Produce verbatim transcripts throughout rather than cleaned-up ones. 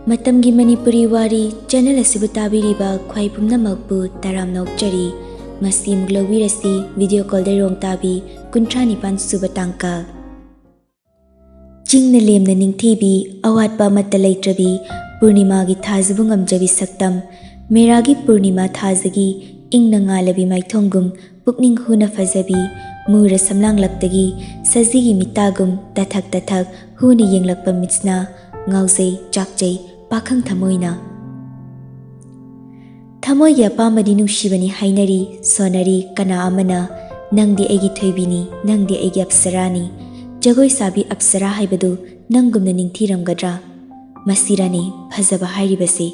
ꯃꯇꯝꯒꯤ ꯃꯅꯤꯄꯨꯔꯤ ꯋꯥꯔꯤ ꯆꯦꯅꯦꯜ ꯑꯁꯤꯕꯨ ꯇꯥꯕꯤꯔꯤꯕ ꯈ꯭ꯋꯥꯏ ꯄꯨꯝꯅꯃꯛꯄꯨ ꯇꯔꯥꯝꯅ ꯑꯣꯛꯆꯔꯤ꯫ ꯉꯁꯤ ꯑꯃꯨꯛ ꯂꯧꯕꯤꯔꯁꯤ ꯚꯤꯗꯤꯑꯣ ꯀꯣꯜꯗ ꯔꯣꯡ ꯇꯥꯕꯤ ꯀꯨꯟꯊ꯭ꯔꯥ ꯅꯤꯄꯥꯟ ꯁꯨꯕ ꯇꯥꯡꯀꯛ꯫ ꯆꯤꯡꯅ ꯂꯦꯝꯅ ꯅꯤꯡꯊꯤꯕꯤ, ꯑꯋꯥꯠꯄ ꯑꯃꯠꯇ ꯂꯩꯇ꯭ꯔꯕꯤ, ꯄꯨꯔꯅꯤꯃꯥꯒꯤ ꯊꯥꯖꯕꯨ ꯉꯝꯖꯕꯤ ꯁꯛꯇꯝ꯫ ꯃꯦꯔꯥꯒꯤ ꯄꯨꯔꯅꯤꯃꯥ ꯊꯥꯖꯒꯤ ꯏꯪꯅ ꯉꯥꯜꯂꯕꯤ ꯃꯥꯏꯊꯣꯡꯒꯨꯝ ꯄꯨꯛꯅꯤꯡ ꯍꯨꯅ ꯐꯖꯕꯤ, ꯃꯨꯔ ꯁꯝꯂꯥꯡꯂꯛꯇꯒꯤ ꯁꯖꯤꯒꯤ ꯃꯤꯇꯥꯒꯨꯝ ꯇꯊꯛ ꯇꯊꯛ ꯍꯨꯅ ꯌꯦꯡꯂꯛꯄ ꯃꯤꯠꯁꯅ ꯉꯥꯎꯖꯩ, ꯆꯥꯛꯆꯩ, ꯄꯥꯈꯪ ꯊꯃꯣꯏꯅ꯫ ꯊꯃꯣꯏꯒꯤ ꯑꯄꯥꯝꯕꯗꯤ ꯅꯨꯡꯁꯤꯕꯅꯤ ꯍꯥꯏꯅꯔꯤ, ꯁꯣꯟꯅꯔꯤ ꯀꯅꯥ ꯑꯃꯅ, "ꯅꯪꯗꯤ ꯑꯩꯒꯤ ꯊꯣꯏꯕꯤꯅꯤ, ꯅꯪꯗꯤ ꯑꯩꯒꯤ ꯑꯞꯁꯔꯥꯅꯤ"꯫ ꯖꯒꯣꯏ ꯁꯥꯕꯤ ꯑꯞꯁꯔꯥ ꯍꯥꯏꯕꯗꯨ ꯅꯪꯒꯨꯝꯅ ꯅꯤꯡꯊꯤꯔꯝꯒꯗ꯭ꯔꯥ? ꯃꯁꯤꯔꯅꯤ ꯐꯖꯕ ꯍꯥꯏꯔꯤꯕꯁꯤ꯫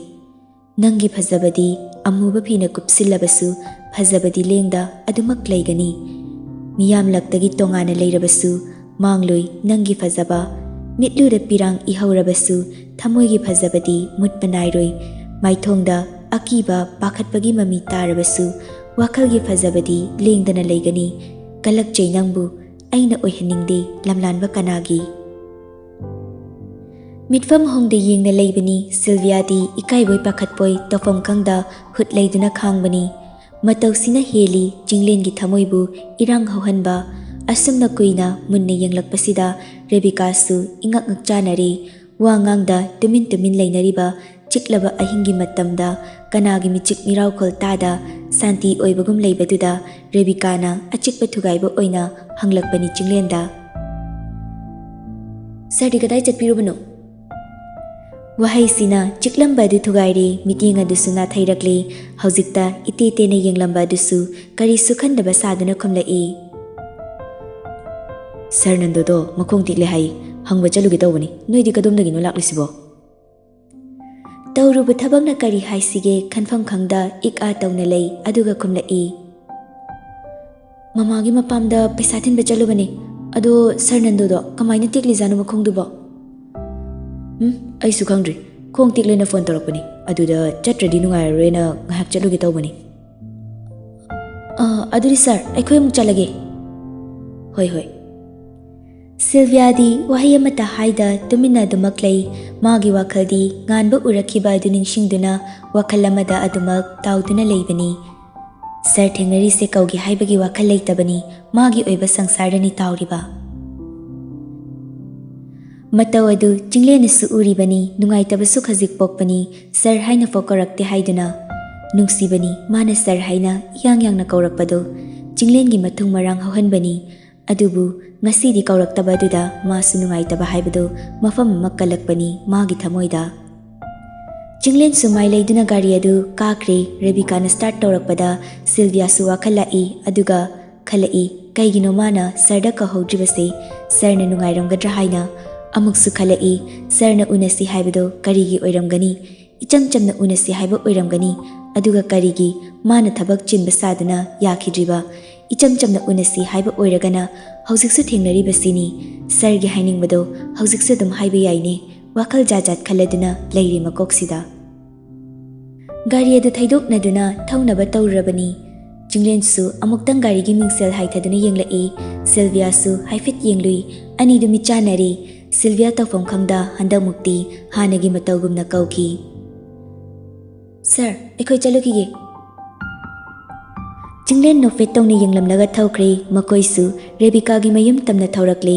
ꯅꯪꯒꯤ ꯐꯖꯕꯗꯤ ꯑꯃꯨꯕ ꯐꯤꯅ ꯀꯨꯞꯁꯤꯜꯂꯕꯁꯨ ꯐꯖꯕꯗꯤ ꯂꯦꯡꯗ ꯑꯗꯨꯃꯛ ꯂꯩꯒꯅꯤ꯫ ꯃꯤꯌꯥꯝꯂꯛꯇꯒꯤ ꯇꯣꯉꯥꯟꯅ ꯂꯩꯔꯕꯁꯨ ꯃꯥꯡꯂꯣꯏ ꯅꯪꯒꯤ ꯐꯖꯕ꯫ ꯃꯤꯠꯂꯨꯗ ꯄꯤꯔꯥꯡ ꯏꯍꯧꯔꯕꯁꯨ ꯊꯃꯣꯏꯒꯤ ꯐꯖꯕꯗꯤ ꯃꯨꯠꯄ ꯅꯥꯏꯔꯣꯏ꯫ ꯃꯥꯏꯊꯣꯡꯗ ꯑꯀꯤꯕ ꯄꯥꯈꯠꯄꯒꯤ ꯃꯃꯤ ꯇꯥꯔꯕꯁꯨ ꯋꯥꯈꯜꯒꯤ ꯐꯖꯕꯗꯤ ꯂꯦꯡꯗꯅ ꯂꯩꯒꯅꯤ꯫ ꯀꯜꯂꯛꯆꯩ ꯅꯪꯕꯨ, ꯑꯩꯅ ꯑꯣꯏꯍꯟꯅꯤꯡꯗꯦ ꯂꯝꯂꯥꯟꯕ ꯀꯅꯥꯒꯤ꯫ ꯃꯤꯠꯐꯝ ꯍꯣꯡꯗ ꯌꯦꯡꯅ ꯂꯩꯕꯅꯤ ꯁꯤꯜꯚꯤꯌꯥꯗꯤ, ꯏꯀꯥꯏꯕꯣꯏ ꯄꯥꯈꯠꯄꯣꯏ ꯇꯧꯐꯝ ꯈꯪꯗ ꯍꯨꯠ ꯂꯩꯗꯨꯅ ꯈꯥꯡꯕꯅꯤ꯫ ꯃꯇꯧꯁꯤꯅ ꯍꯦꯜꯂꯤ ꯆꯤꯡꯂꯦꯟꯒꯤ ꯊꯃꯣꯏꯕꯨ ꯏꯔꯥꯡ ꯍꯧꯍꯟꯕ꯫ ꯑꯁꯨꯝꯅ ꯀꯨꯏꯅ ꯃꯨꯟꯅ ꯌꯦꯡꯂꯛꯄꯁꯤꯗ ꯔꯦꯕꯤꯀꯥꯁꯨ ꯏꯉꯛ ꯉꯛꯆꯥꯅꯔꯦ꯫ ꯋꯥ ꯉꯥꯡꯗ ꯇꯨꯃꯤꯟ ꯇꯨꯃꯤꯟ ꯂꯩꯅꯔꯤꯕ ꯆꯤꯛꯂꯕ ꯑꯍꯤꯡꯒꯤ ꯃꯇꯝꯗ ꯀꯅꯥꯒꯤ ꯃꯤꯆꯤꯛ ꯃꯤꯔꯥꯎꯈꯣꯜ ꯇꯥꯗ ꯁꯥꯟꯇꯤ ꯑꯣꯏꯕꯒꯨꯝ ꯂꯩꯕꯗꯨꯗ ꯔꯦꯕꯤꯀꯥꯅ ꯑꯆꯤꯛꯄ ꯊꯨꯒꯥꯏꯕ ꯑꯣꯏꯅ ꯍꯪꯂꯛꯄꯅꯤ ꯆꯤꯡꯂꯦꯟꯗ꯫ "ꯁꯥꯔꯗꯤ ꯀꯗꯥꯏ ꯆꯠꯄꯤꯔꯨꯕꯅꯣ?" ꯋꯥꯍꯩꯁꯤꯅ ꯆꯤꯛꯂꯝꯕ ꯑꯗꯨ ꯊꯨꯒꯥꯏꯔꯦ, ꯃꯤꯠꯌꯦꯡ ꯑꯗꯨꯁꯨ ꯅꯥꯊꯩꯔꯛꯂꯦ꯫ ꯍꯧꯖꯤꯛꯇ ꯏꯇꯦ ꯇꯦꯅ ꯌꯦꯡꯂꯝꯕ ꯑꯗꯨꯁꯨ ꯀꯔꯤꯁꯨ ꯈꯟꯗꯕ ꯁꯥꯗꯨꯅ ꯈꯨꯝꯂꯛꯏ꯫ "ꯁꯥꯔ ꯅꯟꯗꯣꯗꯣ ꯃꯈꯣꯡ ꯇꯦꯛꯂꯦ ꯍꯥꯏ, ꯍꯪꯕ ꯆꯠꯂꯨꯒꯦ ꯇꯧꯕꯅꯤ꯫ ꯅꯣꯏꯗꯤ ꯀꯗꯣꯝꯗꯒꯤꯅꯣ ꯂꯥꯛꯂꯤꯁꯤꯕꯣ?" ꯇꯧꯔꯨꯕ ꯊꯕꯛꯅ ꯀꯔꯤ ꯍꯥꯏꯁꯤꯒꯦ ꯈꯟꯐꯝ ꯈꯪꯗ ꯏꯛ ꯑꯥ ꯇꯧꯅ ꯂꯩ, ꯑꯗꯨꯒ ꯈꯨꯝꯂꯛꯏ꯫ "ꯃꯃꯥꯒꯤ ꯃꯄꯥꯝꯗ ꯄꯩꯁꯥ ꯊꯤꯟꯕ ꯆꯠꯂꯨꯕꯅꯦ꯫ ꯑꯗꯣ ꯁꯥꯔ ꯅꯟꯗꯣꯗꯣ ꯀꯃꯥꯏꯅ ꯇꯦꯛꯂꯤꯖꯥꯠꯅꯣ ꯃꯈꯣꯡꯗꯨꯕꯣ?" "ꯎꯝ, ꯑꯩꯁꯨ ꯈꯪꯗ꯭ꯔꯤ꯫ ꯈꯣꯡ ꯇꯦꯛꯂꯦꯅ ꯐꯣꯟ ꯇꯧꯔꯛꯄꯅꯤ꯫ ꯑꯗꯨꯗ ꯆꯠꯇ꯭ꯔꯗꯤ ꯅꯨꯡꯉꯥꯏꯔꯔꯣꯏꯅ ꯉꯥꯏꯍꯥꯛ ꯆꯠꯂꯨꯒꯦ ꯇꯧꯕꯅꯤ꯫" "ꯑ, ꯑꯗꯨꯗꯤ ꯁꯥꯔ, ꯑꯩꯈꯣꯏ ꯑꯃꯨꯛ ꯆꯠꯂꯒꯦ꯫" "ꯍꯣꯏ, ꯍꯣꯏ꯫" ꯁꯤꯜꯚꯤꯌꯥꯗꯤ ꯋꯥꯍꯩ ꯑꯃꯠꯇ ꯍꯥꯏꯗ ꯇꯨꯃꯤꯟꯅ ꯑꯗꯨꯃꯛ ꯂꯩ꯫ ꯃꯥꯒꯤ ꯋꯥꯈꯜꯗꯤ ꯉꯥꯟꯕ ꯎꯔꯛꯈꯤꯕ ꯑꯗꯨ ꯅꯤꯡꯁꯤꯡꯗꯨꯅ ꯋꯥꯈꯜ ꯑꯃꯗ ꯑꯗꯨꯃꯛ ꯇꯥꯎꯗꯨꯅ ꯂꯩꯕꯅꯤ꯫ ꯁꯥꯔ ꯊꯦꯡꯅꯔꯤꯁꯦ ꯀꯧꯒꯦ ꯍꯥꯏꯕꯒꯤ ꯋꯥꯈꯜ ꯂꯩꯇꯕꯅꯤ, ꯃꯥꯒꯤ ꯑꯣꯏꯕ ꯁꯪꯁꯥꯔꯗꯅꯤ ꯇꯥꯎꯔꯤꯕ꯫ ꯃꯇꯧ ꯑꯗꯨ ꯆꯤꯡꯂꯦꯟꯅꯁꯨ ꯎꯔꯤꯕꯅꯤ, ꯅꯨꯡꯉꯥꯏꯇꯕꯁꯨ ꯈꯖꯤꯛ ꯄꯣꯛꯄꯅꯤ꯫ "ꯁꯥꯔ" ꯍꯥꯏꯅ ꯐꯥꯎ ꯀꯧꯔꯛꯇꯦ ꯍꯥꯏꯗꯨꯅ꯫ ꯅꯨꯡꯁꯤꯕꯅꯤ, ꯃꯥꯅ "ꯁꯥꯔ" ꯍꯥꯏꯅ ꯏꯌꯥꯡ ꯌꯥꯡꯅ ꯀꯧꯔꯛꯄꯗꯨ꯫ ꯆꯤꯡꯂꯦꯟꯒꯤ ꯃꯊꯨꯡ ꯃꯔꯥꯡ ꯍꯧꯍꯟꯕꯅꯤ꯫ ꯑꯗꯨꯕꯨ ꯉꯁꯤꯗꯤ ꯀꯧꯔꯛꯇꯕ ꯑꯗꯨꯗ ꯃꯥꯁꯨ ꯅꯨꯡꯉꯥꯏꯇꯕ ꯍꯥꯏꯕꯗꯨ ꯃꯐꯝ ꯑꯃ ꯀꯜꯂꯛꯄꯅꯤ ꯃꯥꯒꯤ ꯊꯃꯣꯏꯗ꯫ ꯆꯤꯡꯂꯦꯟꯁꯨ ꯃꯥꯏ ꯂꯩꯗꯨꯅ ꯒꯥꯔꯤ ꯑꯗꯨ ꯀꯥꯈ꯭ꯔꯦ꯫ ꯔꯦꯕꯤꯀꯥꯅ start ꯇꯧꯔꯛꯄꯗ ꯁꯤꯜꯚꯤꯌꯥꯁꯨ ꯋꯥꯈꯜ ꯂꯥꯛꯏ, ꯑꯗꯨꯒ ꯈꯜꯂꯛꯏ, ꯀꯩꯒꯤꯅꯣ ꯃꯥꯅ ꯁꯥꯔꯗ ꯀꯧꯍꯧꯗ꯭ꯔꯤꯕꯁꯦ? ꯁꯥꯔꯅ ꯅꯨꯡꯉꯥꯏꯔꯝꯒꯗ꯭ꯔꯥ ꯍꯥꯏꯅ꯫ ꯑꯃꯨꯛꯁꯨ ꯈꯜꯂꯛꯏ, ꯁꯥꯔꯅ ꯎꯅꯁꯤ ꯍꯥꯏꯕꯗꯣ ꯀꯔꯤꯒꯤ ꯑꯣꯏꯔꯝꯒꯅꯤ? ꯏꯆꯝ ꯆꯝꯅ ꯎꯅꯁꯤ ꯍꯥꯏꯕ ꯑꯣꯏꯔꯝꯒꯅꯤ꯫ ꯑꯗꯨꯒ ꯀꯔꯤꯒꯤ ꯃꯥꯅ ꯊꯕꯛ ꯆꯤꯟꯕ ꯁꯥꯗꯨꯅ ꯌꯥꯈꯤꯗ꯭ꯔꯤꯕ? ꯏꯆꯝ ꯆꯝꯅ ꯎꯅꯁꯤ ꯍꯥꯏꯕ ꯑꯣꯏꯔꯒꯅ ꯍꯧꯖꯤꯛꯁꯨ ꯊꯦꯡꯅꯔꯤꯕꯁꯤꯅꯤ꯫ ꯁꯥꯔꯒꯤ ꯍꯥꯏꯅꯤꯡꯕꯗꯣ ꯍꯧꯖꯤꯛꯁꯨ ꯑꯗꯨꯝ ꯍꯥꯏꯕ ꯌꯥꯏꯅꯦ꯫ ꯋꯥꯈꯜ ꯖꯥꯠ ꯖꯥꯠ ꯈꯜꯂꯗꯨꯅ ꯂꯩꯔꯤ ꯃꯀꯣꯛꯁꯤꯗ꯫ ꯒꯥꯔꯤ ꯑꯗꯨ ꯊꯩꯗꯣꯛꯅꯗꯨꯅ ꯊꯧꯅꯕ ꯇꯧꯔꯨꯔꯕꯅꯤ꯫ ꯆꯤꯡꯂꯦꯟꯁꯨ ꯑꯃꯨꯛꯇꯪ ꯒꯥꯔꯤꯒꯤ ꯃꯤꯡꯁꯦꯜ ꯍꯥꯏꯊꯗꯨꯅ ꯌꯦꯡꯂꯛꯏ꯫ ꯁꯤꯜꯚꯤꯌꯥꯁꯨ ꯍꯥꯏꯐꯦꯠ ꯌꯦꯡꯂꯨꯏ꯫ ꯑꯅꯤꯗꯨ ꯃꯤꯠꯆꯥꯟꯅꯔꯤ꯫ ꯁꯤꯜꯚꯤꯌꯥ ꯇꯧꯐꯝ ꯈꯪꯗ ꯍꯟꯗꯛꯃꯨꯛꯇꯤ ꯍꯥꯟꯅꯒꯤ ꯃꯇꯧꯒꯨꯝꯅ ꯀꯧꯈꯤ, "ꯁꯥꯔ, ꯑꯩꯈꯣꯏ ꯆꯠꯂꯨꯈꯤꯒꯦ꯫" ꯆꯤꯡꯂꯦꯟ ꯅꯣꯛꯐꯦꯠ ꯇꯧꯅ ꯌꯦꯡꯂꯝꯂꯒ ꯊꯧꯈ꯭ꯔꯦ꯫ ꯃꯈꯣꯏꯁꯨ ꯔꯦꯕꯤꯀꯥꯒꯤ ꯃꯌꯨꯝ ꯇꯝꯅ ꯊꯧꯔꯛꯂꯦ꯫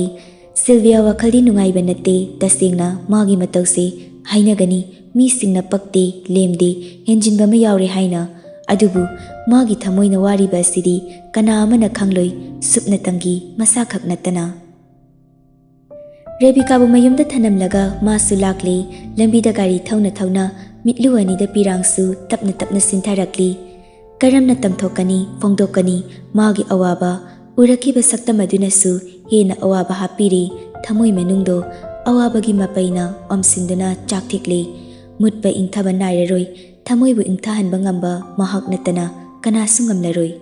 ꯁꯤꯜꯚꯤꯌꯥ ꯋꯥꯈꯜꯗꯤ ꯅꯨꯡꯉꯥꯏꯕ ꯅꯠꯇꯦ꯫ ꯇꯁꯦꯡꯅ ꯃꯥꯒꯤ ꯃꯇꯧꯁꯦ ꯍꯥꯏꯅꯒꯅꯤ, ꯃꯤꯁꯤꯡꯅ ꯄꯛꯇꯦ, ꯂꯦꯝꯗꯦ, ꯍꯦꯟꯖꯤꯟꯕ ꯑꯃ ꯌꯥꯎꯔꯦ ꯍꯥꯏꯅ꯫ ꯑꯗꯨꯕꯨ ꯃꯥꯒꯤ ꯊꯃꯣꯏꯅ ꯋꯥꯔꯤꯕ ꯑꯁꯤꯗꯤ ꯀꯅꯥ ꯑꯃꯅ ꯈꯪꯂꯣꯏ, ꯁꯨꯞꯅꯇꯪꯒꯤ ꯃꯁꯥꯈꯛ ꯅꯠꯇꯅ꯫ ꯔꯦꯕꯤꯀꯥꯕꯨ ꯃꯌꯨꯝꯗ ꯊꯅꯝꯂꯒ ꯃꯥꯁꯨ ꯂꯥꯛꯂꯦ꯫ ꯂꯝꯕꯤꯗ ꯒꯥꯔꯤ ꯊꯧꯅ ꯊꯧꯅ ꯃꯤꯠꯂꯨ ꯑꯅꯤꯗ ꯄꯤꯔꯥꯡꯁꯨ ꯇꯞꯅ ꯇꯞꯅ ꯁꯤꯟꯊꯔꯛꯂꯤ꯫ ꯀꯔꯝꯅ ꯇꯝꯊꯣꯛꯀꯅꯤ, ꯐꯣꯡꯗꯣꯛꯀꯅꯤ ꯃꯥꯒꯤ ꯑꯋꯥꯕ? ꯎꯔꯛꯈꯤꯕ ꯁꯛꯇꯝ ꯑꯗꯨꯅꯁꯨ ꯍꯦꯟꯅ ꯑꯋꯥꯕ ꯍꯥꯞꯄꯤꯔꯤ꯫ ꯊꯃꯣꯏ ꯃꯅꯨꯡꯗꯣ ꯑꯋꯥꯕꯒꯤ ꯃꯄꯩꯅ ꯑꯣꯝꯁꯤꯟꯗꯨꯅ ꯆꯥꯛꯊꯤꯛꯂꯤ꯫ ꯃꯨꯠꯄ ꯏꯪꯊꯕ ꯅꯥꯏꯔꯔꯣꯏ꯫ ꯊꯃꯣꯏꯕꯨ ꯏꯪꯊꯍꯟꯕ ꯉꯝꯕ ꯃꯍꯥꯛ ꯅꯠꯇꯅ ꯀꯅꯥꯁꯨ ꯉꯝꯂꯔꯣꯏ꯫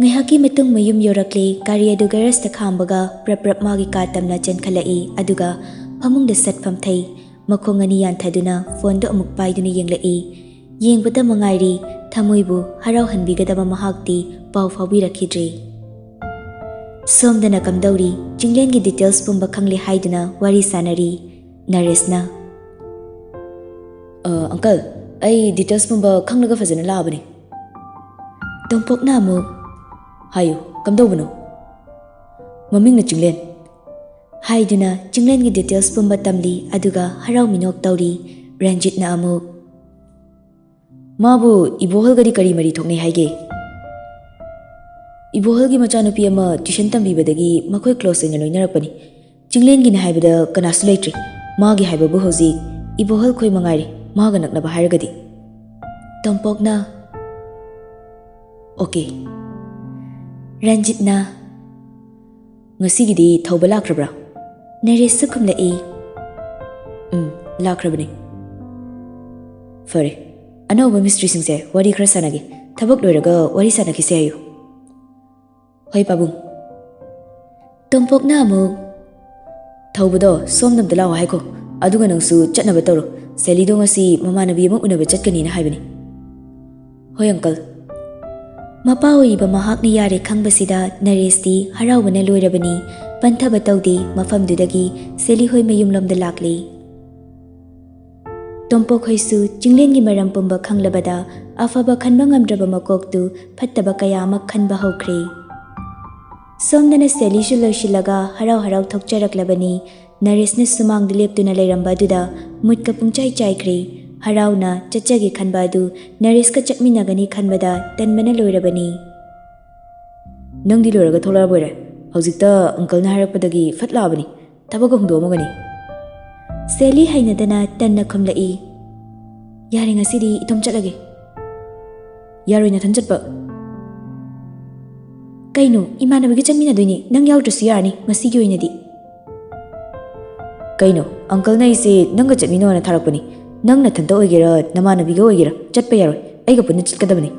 ꯉꯥꯏꯍꯥꯛꯀꯤ ꯃꯇꯨꯡ ꯃꯌꯨꯝ ꯌꯧꯔꯛꯂꯦ꯫ ꯒꯥꯔꯤ ꯑꯗꯨ ꯒꯦꯔꯦꯖꯇ ꯈꯥꯝꯕꯒ ꯄ꯭ꯔꯞ ꯄ꯭ꯔꯞ ꯃꯥꯒꯤ ꯀꯥ ꯇꯝꯅ ꯆꯦꯟꯈꯠꯂꯛꯏ, ꯑꯗꯨꯒ ꯐꯃꯨꯡꯗ ꯁꯠ ꯐꯝꯊꯩ꯫ ꯃꯈꯣꯡ ꯑꯅꯤ ꯌꯥꯟꯊꯗꯨꯅ ꯐꯣꯟꯗꯨ ꯑꯃꯨꯛ ꯄꯥꯏꯗꯨꯅ ꯌꯦꯡꯂꯛꯏ꯫ ꯌꯦꯡꯕꯇ ꯃꯉꯥꯏꯔꯤ, ꯊꯃꯣꯏꯕꯨ ꯍꯔꯥꯎꯍꯟꯕꯤꯒꯗꯕ ꯃꯍꯥꯛꯇꯤ ꯄꯥꯎ ꯐꯥꯎꯕꯤꯔꯛꯈꯤꯗ꯭ꯔꯦ꯫ ꯁꯣꯝꯗꯅ ꯀꯝꯗꯧꯔꯤ? ꯆꯤꯡꯂꯦꯟꯒꯤ details ꯄꯨꯝꯕ ꯈꯪꯂꯦ ꯍꯥꯏꯗꯨꯅ ꯋꯥꯔꯤ ꯁꯥꯅꯔꯤ꯫ ꯅꯔꯦꯁꯅ, "ꯑ, uncle, ꯑꯩ details ꯄꯨꯝꯕ ꯈꯪꯂꯒ ꯐꯖꯅ ꯂꯥꯛꯑꯕꯅꯤ꯫" ꯇꯣꯝꯄꯣꯛꯅ ꯑꯃꯨꯛ, "ꯍꯥꯏꯌꯨ, ꯀꯝꯗꯧꯕꯅꯣ? ꯃꯃꯤꯡꯅ ꯆꯤꯡꯂꯦꯟ꯫" ꯍꯥꯏꯗꯨꯅ ꯆꯤꯡꯂꯦꯟꯒꯤ details ꯄꯨꯝꯕ ꯇꯝꯂꯤ, ꯑꯗꯨꯒ ꯍꯔꯥꯎ ꯃꯤꯅꯣꯛ ꯇꯧꯔꯤ꯫ ꯔꯟꯖꯤꯠꯅ ꯑꯃꯨꯛ, "ꯃꯥꯕꯨ ꯏꯕꯣꯍꯜꯒꯗꯤ ꯀꯔꯤ ꯃꯔꯤ ꯊꯣꯛꯅꯩ ꯍꯥꯏꯒꯦ?" "ꯏꯕꯣꯍꯜꯒꯤ ꯃꯆꯥꯅꯨꯄꯤ ꯑꯃ tuition ꯇꯝꯕꯤꯕꯗꯒꯤ ꯃꯈꯣꯏ close ꯑꯣꯏꯅ ꯂꯣꯏꯅꯔꯛꯄꯅꯤ꯫ ꯆꯤꯡꯂꯦꯟꯒꯤꯅꯤ ꯍꯥꯏꯕꯗ ꯀꯅꯥꯁꯨ ꯂꯩꯇ꯭ꯔꯤ꯫ ꯃꯥꯒꯤ ꯍꯥꯏꯕꯕꯨ ꯍꯧꯖꯤꯛ ꯏꯕꯣꯍꯜ ꯈꯣꯏ ꯃꯉꯥꯏꯔꯦ, ꯃꯥꯒ ꯅꯛꯅꯕ ꯍꯥꯏꯔꯒꯗꯤ꯫" ꯇꯣꯝꯄꯣꯛꯅ, "Okay꯫" ꯔꯟꯖꯤꯠꯅ, "ꯉꯁꯤꯒꯤꯗꯤ ꯊꯧꯕ ꯂꯥꯛꯈ꯭ꯔꯕ꯭ꯔꯥ?" ꯅꯔꯦꯁꯁꯨ ꯈꯨꯝꯂꯛꯏ, "ꯎꯝ, ꯂꯥꯛꯈ꯭ꯔꯕꯅꯤ꯫" "ꯐꯔꯦ, ꯑꯅꯧꯕ ꯃꯤꯁꯇ꯭ꯔꯤꯁꯤꯡꯁꯦ ꯋꯥꯔꯤ ꯈꯔ ꯁꯥꯟꯅꯒꯦ꯫ ꯊꯕꯛ ꯂꯣꯏꯔꯒ ꯋꯥꯔꯤ ꯁꯥꯟꯅꯈꯤꯁꯦ ꯍꯥꯏꯌꯨ꯫" "ꯍꯣꯏ, ꯄꯥꯕꯨꯡ꯫" ꯇꯣꯝꯄꯣꯛꯅ ꯑꯃꯨꯛ, "ꯊꯧꯕꯗꯣ ꯁꯣꯝꯗ ꯑꯝꯇ ꯂꯥꯛꯑꯣ ꯍꯥꯏꯈꯣ, ꯑꯗꯨꯒ ꯅꯪꯁꯨ ꯆꯠꯅꯕ ꯇꯧꯔꯣ꯫ ꯁꯦꯂꯤꯗꯣ ꯉꯁꯤ ꯃꯃꯥꯟꯅꯕꯤ ꯑꯃ ꯎꯅꯕ ꯆꯠꯀꯅꯤꯅ ꯍꯥꯏꯕꯅꯤ꯫" "ꯍꯣꯏ, uncle꯫" ꯃꯄꯥ ꯑꯣꯏꯔꯤꯕ ꯃꯍꯥꯛꯅ ꯌꯥꯔꯦ ꯈꯪꯕꯁꯤꯗ ꯅꯔꯦꯁꯇꯤ ꯍꯔꯥꯎꯕꯅ ꯂꯣꯏꯔꯕꯅꯤ꯫ ꯄꯟꯊꯕ ꯇꯧꯗꯦ, ꯃꯐꯝꯗꯨꯗꯒꯤ ꯁꯦꯂꯤ ꯍꯣꯏ ꯃꯌꯨꯝꯂꯣꯝꯗ ꯂꯥꯛꯂꯤ꯫ ꯇꯣꯝꯄꯣꯛ ꯍꯣꯏꯁꯨ ꯆꯤꯡꯂꯦꯟꯒꯤ ꯃꯔꯝ ꯄꯨꯝꯕ ꯈꯪꯂꯕꯗ ꯑꯐꯕ ꯈꯟꯕ ꯉꯝꯗ꯭ꯔꯕ ꯃꯀꯣꯛꯇꯨ ꯐꯠꯇꯕ ꯀꯌꯥ ꯑꯃ ꯈꯟꯕ ꯍꯧꯈ꯭ꯔꯦ꯫ ꯁꯣꯝꯗꯅ ꯁꯦꯂꯤꯁꯨ ꯂꯣꯏꯁꯤꯜꯂꯒ ꯍꯔꯥꯎ ꯍꯔꯥꯎ ꯊꯣꯛꯆꯔꯛꯂꯕꯅꯤ꯫ ꯅꯔꯦꯁꯅ ꯁꯨꯃꯥꯡꯗ ꯂꯦꯞꯇꯨꯅ ꯂꯩꯔꯝꯕ ꯑꯗꯨꯗ ꯃꯨꯠꯀ ꯄꯨꯡꯆꯥꯏ ꯆꯥꯏꯈ꯭ꯔꯦ꯫ ꯍꯔꯥꯎꯅ ꯆꯠꯆꯒꯦ ꯈꯟꯕ ꯑꯗꯨ ꯅꯔꯦꯁꯀ ꯆꯠꯃꯤꯟꯅꯒꯅꯤ ꯈꯟꯕꯗ ꯇꯟꯕꯅ ꯂꯣꯏꯔꯕꯅꯤ꯫ "ꯅꯪꯗꯤ ꯂꯣꯏꯔꯒ ꯊꯣꯛꯂꯛꯑꯕꯣꯏꯔꯦ꯫ ꯍꯧꯖꯤꯛꯇ uncleꯅ ꯍꯥꯏꯔꯛꯄꯗꯒꯤ ꯐꯠ ꯂꯥꯛꯑꯕꯅꯤ꯫ ꯊꯕꯛꯀ ꯍꯨꯟꯗꯣꯛꯑꯝꯃꯒꯅꯤ꯫" ꯁꯦꯂꯤ ꯍꯩꯅꯗꯅ ꯇꯟꯅ ꯈꯨꯝꯂꯛꯏ, "ꯌꯥꯔꯦ, ꯉꯁꯤꯗꯤ ꯏꯇꯣꯝ ꯆꯠꯂꯒꯦ꯫" "ꯌꯥꯔꯣꯏ, ꯅꯊꯟ ꯆꯠꯄ꯫" "ꯀꯩꯅꯣ, ꯏꯃꯥꯟꯅꯕꯤꯒ ꯆꯠꯃꯤꯟꯅꯗꯣꯏꯅꯤ, ꯅꯪ ꯌꯥꯎꯗ꯭ꯔꯁꯨ ꯌꯥꯔꯅꯤ ꯉꯁꯤꯒꯤ ꯑꯣꯏꯅꯗꯤ꯫" "ꯀꯩꯅꯣ, uncleꯅ ꯑꯩꯁꯦ ꯅꯪꯒ ꯆꯠꯃꯤꯟꯅꯧꯅ ꯊꯥꯔꯛꯄꯅꯤ꯫ ꯅꯪ ꯅꯊꯟꯇ ꯑꯣꯏꯒꯦꯔꯥ, ꯅꯃꯥꯟꯅꯕꯤꯒ ꯑꯣꯏꯒꯦꯔꯥ, ꯆꯠꯄ ꯌꯥꯔꯣꯏ꯫ ꯑꯩꯒ ꯄꯨꯟꯅ ꯆꯠꯀꯗꯕꯅꯤ꯫"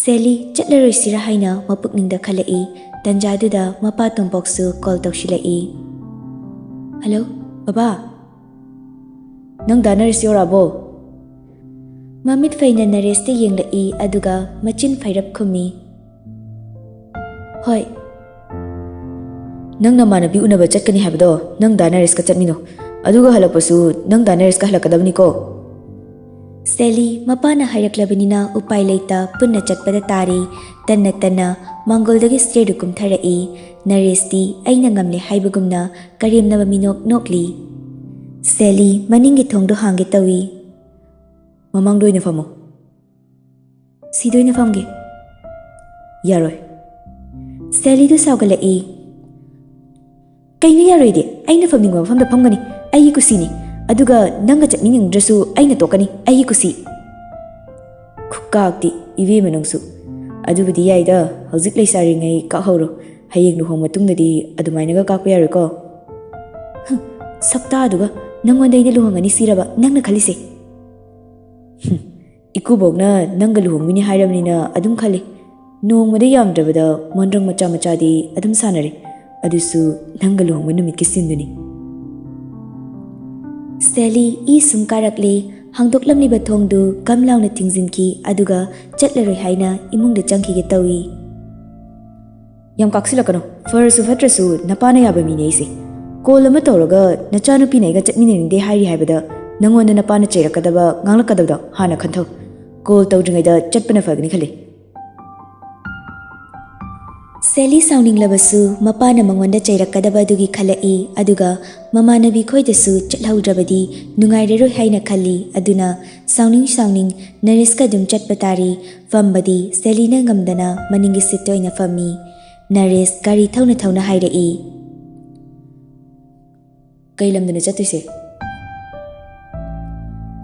ꯁꯦꯂꯤ ꯆꯠꯂꯔꯣꯏꯁꯤꯔꯥ ꯍꯥꯏꯅ ꯃꯄꯨꯛꯅꯤꯡꯗ ꯈꯜꯂꯛꯏ꯫ ꯇꯟꯖꯥꯗꯨꯗ ꯃꯄꯥ ꯇꯣꯝꯄꯣꯛꯁꯨ call ꯇꯧꯁꯤꯜꯂꯛꯏ꯫ "Hello, ꯕꯕꯥ꯫" "ꯅꯪ ꯗꯥ ꯅꯔꯦꯁ ꯌꯧꯔꯛꯑꯕꯣ?" ꯃꯃꯤꯠ ꯐꯩꯅ ꯅꯔꯦꯁꯇ ꯌꯦꯡꯂꯛꯏ, ꯑꯗꯨꯒ ꯃꯆꯤꯟ ꯐꯩꯔꯞ ꯈꯨꯝꯃꯤ꯫ ꯍꯣꯏ꯫ ꯅꯪ ꯅꯃꯥꯟꯅꯕꯤ ꯎꯅꯕ ꯆꯠꯀꯅꯤ ꯍꯥꯏꯕꯗꯣ ꯅꯪ ꯗꯥ ꯅꯔꯦꯁꯀ ꯆꯠꯃꯤꯟꯅꯣ꯫ ꯑꯗꯨꯒ ꯍꯜꯂꯛꯄꯁꯨ ꯅꯪ ꯗꯥ ꯅꯔꯦꯁꯀ ꯍꯜꯂꯛꯀꯗꯕꯅꯤꯀꯣ꯫ ꯁꯦꯂꯤ ꯃꯄꯥꯅ ꯍꯥꯏꯔꯛꯂꯕꯅꯤꯅ ꯎꯄꯥꯏ ꯂꯩꯇ ꯄꯨꯟꯅ ꯆꯠꯄꯗ ꯇꯥꯔꯤ꯫ ꯇꯟꯅ ꯇꯟꯅ ꯃꯥꯡꯒꯣꯜꯗꯒꯤ ꯁ꯭ꯇꯦꯔꯗꯨ ꯀꯨꯝꯊꯔꯛꯏ꯫ ꯅꯔꯦꯁꯇꯤ ꯑꯩꯅ ꯉꯝꯂꯦ ꯍꯥꯏꯕꯒꯨꯝꯅ ꯀꯔꯦꯝꯅꯕ ꯃꯤꯅꯣꯛ ꯅꯣꯛꯂꯤ꯫ ꯁꯦꯂꯤ ꯃꯅꯤꯡꯒꯤ ꯊꯣꯡꯗꯣ ꯍꯥꯡꯒꯦ ꯇꯧꯏ꯫ ꯃꯃꯥꯡꯗ ꯑꯣꯏꯅ ꯐꯝꯃꯣ꯫ ꯁꯤꯗ ꯑꯣꯏꯅ ꯐꯝꯒꯦ꯫ ꯌꯥꯔꯣꯏ꯫ ꯁꯦꯂꯤꯗꯨ ꯁꯥꯎꯒꯠꯂꯛꯏ꯫ ꯀꯩꯅꯣ ꯌꯥꯔꯣꯏꯗꯤ? ꯑꯩꯅ ꯐꯝꯅꯤꯡꯕ ꯃꯐꯝꯗ ꯐꯝꯒꯅꯤ꯫ ꯑꯩꯒꯤ ꯀꯨꯁꯤꯅꯤ꯫ ꯑꯗꯨꯒ ꯅꯪꯒ ꯆꯠꯃꯤꯟꯅꯅꯤꯡꯗ꯭ꯔꯁꯨ ꯑꯩꯅ ꯇꯣꯛꯀꯅꯤ꯫ ꯑꯩꯒꯤ ꯀꯨꯁꯤ꯫ ꯈꯨꯀꯥꯛꯇꯤ, ꯏꯕꯦꯝꯃ ꯅꯪꯁꯨ꯫ ꯑꯗꯨꯕꯨꯗꯤ ꯌꯥꯏꯗ, ꯍꯧꯖꯤꯛ ꯂꯩꯁꯥꯔꯤꯉꯩ ꯀꯥꯛꯍꯧꯔꯣ꯫ ꯍꯌꯦꯡ ꯂꯨꯍꯣꯡ ꯃꯇꯨꯡꯗꯗꯤ ꯑꯗꯨꯃꯥꯏꯅꯒ ꯀꯥꯛꯄ ꯌꯥꯔꯣꯏꯀꯣ꯫ ꯍꯨꯝ, ꯁꯛꯇꯥꯗꯨꯒ, ꯅꯪꯉꯣꯟꯗ ꯑꯩꯅ ꯂꯨꯍꯣꯡꯒꯅꯤ ꯁꯤꯔꯕ ꯅꯪꯅ ꯈꯜꯂꯤꯁꯦ? ꯍꯨꯝ, ꯏꯀꯨꯕꯣꯛꯅ ꯅꯪꯒ ꯂꯨꯍꯣꯡꯒꯅꯤ ꯍꯥꯏꯔꯕꯅꯤꯅ ꯑꯗꯨꯝ ꯈꯜꯂꯤ꯫ ꯅꯣꯡꯃꯗ ꯌꯥꯝꯗ꯭ꯔꯕꯗ ꯃꯣꯟꯗ꯭ꯔꯪ ꯃꯆꯥ ꯃꯆꯥꯗꯤ ꯑꯗꯨꯝ ꯁꯥꯟꯅꯔꯦ꯫ ꯑꯗꯨꯁꯨ ꯅꯪꯒ ꯂꯨꯍꯣꯡꯕ ꯅꯨꯃꯤꯠꯀꯤ ꯁꯤꯟꯗꯨꯅꯤ꯫ ꯁꯦꯂꯤ ꯏ ꯁꯨꯝ ꯀꯥꯔꯛꯂꯦ꯫ ꯍꯥꯡꯗꯣꯛꯂꯝꯂꯤꯕ ꯊꯣꯡꯗꯨ ꯒꯝ ꯂꯥꯎꯅ ꯊꯤꯡꯖꯤꯟꯈꯤ, ꯑꯗꯨꯒ ꯆꯠꯂꯔꯣꯏ ꯍꯥꯏꯅ ꯏꯃꯨꯡꯗ ꯆꯪꯈꯤꯒꯦ ꯇꯧꯏ꯫ ꯌꯥꯝ ꯀꯥꯛꯁꯤꯜꯂꯛꯀꯅꯨ꯫ ꯐꯔꯁꯨ ꯐꯠꯇ꯭ꯔꯁꯨ ꯅꯄꯥꯅ ꯌꯥꯕ ꯃꯤꯅꯦ ꯑꯩꯁꯦ꯫ ꯀꯣꯜ ꯑꯃ ꯇꯧꯔꯒ ꯅꯆꯥꯅꯨꯄꯤꯅ ꯑꯩꯒ ꯆꯠꯃꯤꯟꯅꯅꯤꯡꯗꯦ ꯍꯥꯏꯔꯤ ꯍꯥꯏꯕꯗ ꯅꯉꯣꯟꯗ ꯅꯄꯥꯅ ꯆꯩꯔꯛꯀꯗꯕ, ꯉꯥꯡꯂꯛꯀꯗꯕꯗꯣ ꯍꯥꯟꯅ ꯈꯟꯊꯧ꯫ ꯀꯣꯜ ꯇꯧꯗ꯭ꯔꯤꯉꯩꯗ ꯆꯠꯄꯅ ꯐꯒꯅꯤ ꯈꯜꯂꯤ꯫ ꯁꯦꯂꯤ ꯁꯥꯎꯅꯤꯡꯂꯕꯁꯨ ꯃꯄꯥꯅ ꯃꯉꯣꯟꯗ ꯆꯩꯔꯛꯀꯗꯕ ꯑꯗꯨꯒꯤ ꯈꯜꯂꯛꯏ, ꯑꯗꯨꯒ ꯃꯃꯥꯟꯅꯕꯤ ꯈꯣꯏꯗꯁꯨ ꯆꯠꯍꯧꯗ꯭ꯔꯕꯗꯤ ꯅꯨꯡꯉꯥꯏꯔꯔꯣꯏ ꯍꯥꯏꯅ ꯈꯜꯂꯤ꯫ ꯑꯗꯨꯅ ꯁꯥꯎꯅꯤꯡ ꯁꯥꯎꯅꯤꯡ ꯅꯔꯦꯁꯀ ꯑꯗꯨꯝ ꯆꯠꯄ ꯇꯥꯔꯤ꯫ ꯐꯝꯕꯗꯤ ꯁꯦꯂꯤꯅ ꯉꯝꯗꯅ ꯃꯅꯤꯡꯒꯤ ꯁꯤꯠꯇ ꯑꯣꯏꯅ ꯐꯝꯃꯤ꯫ ꯅꯔꯦꯁ ꯒꯥꯔꯤ ꯊꯧꯅ ꯊꯧꯅ ꯍꯥꯏꯔꯛꯏ꯫ ꯀꯩ ꯂꯝꯗꯅꯣ ꯆꯠꯇꯣꯏꯁꯦ?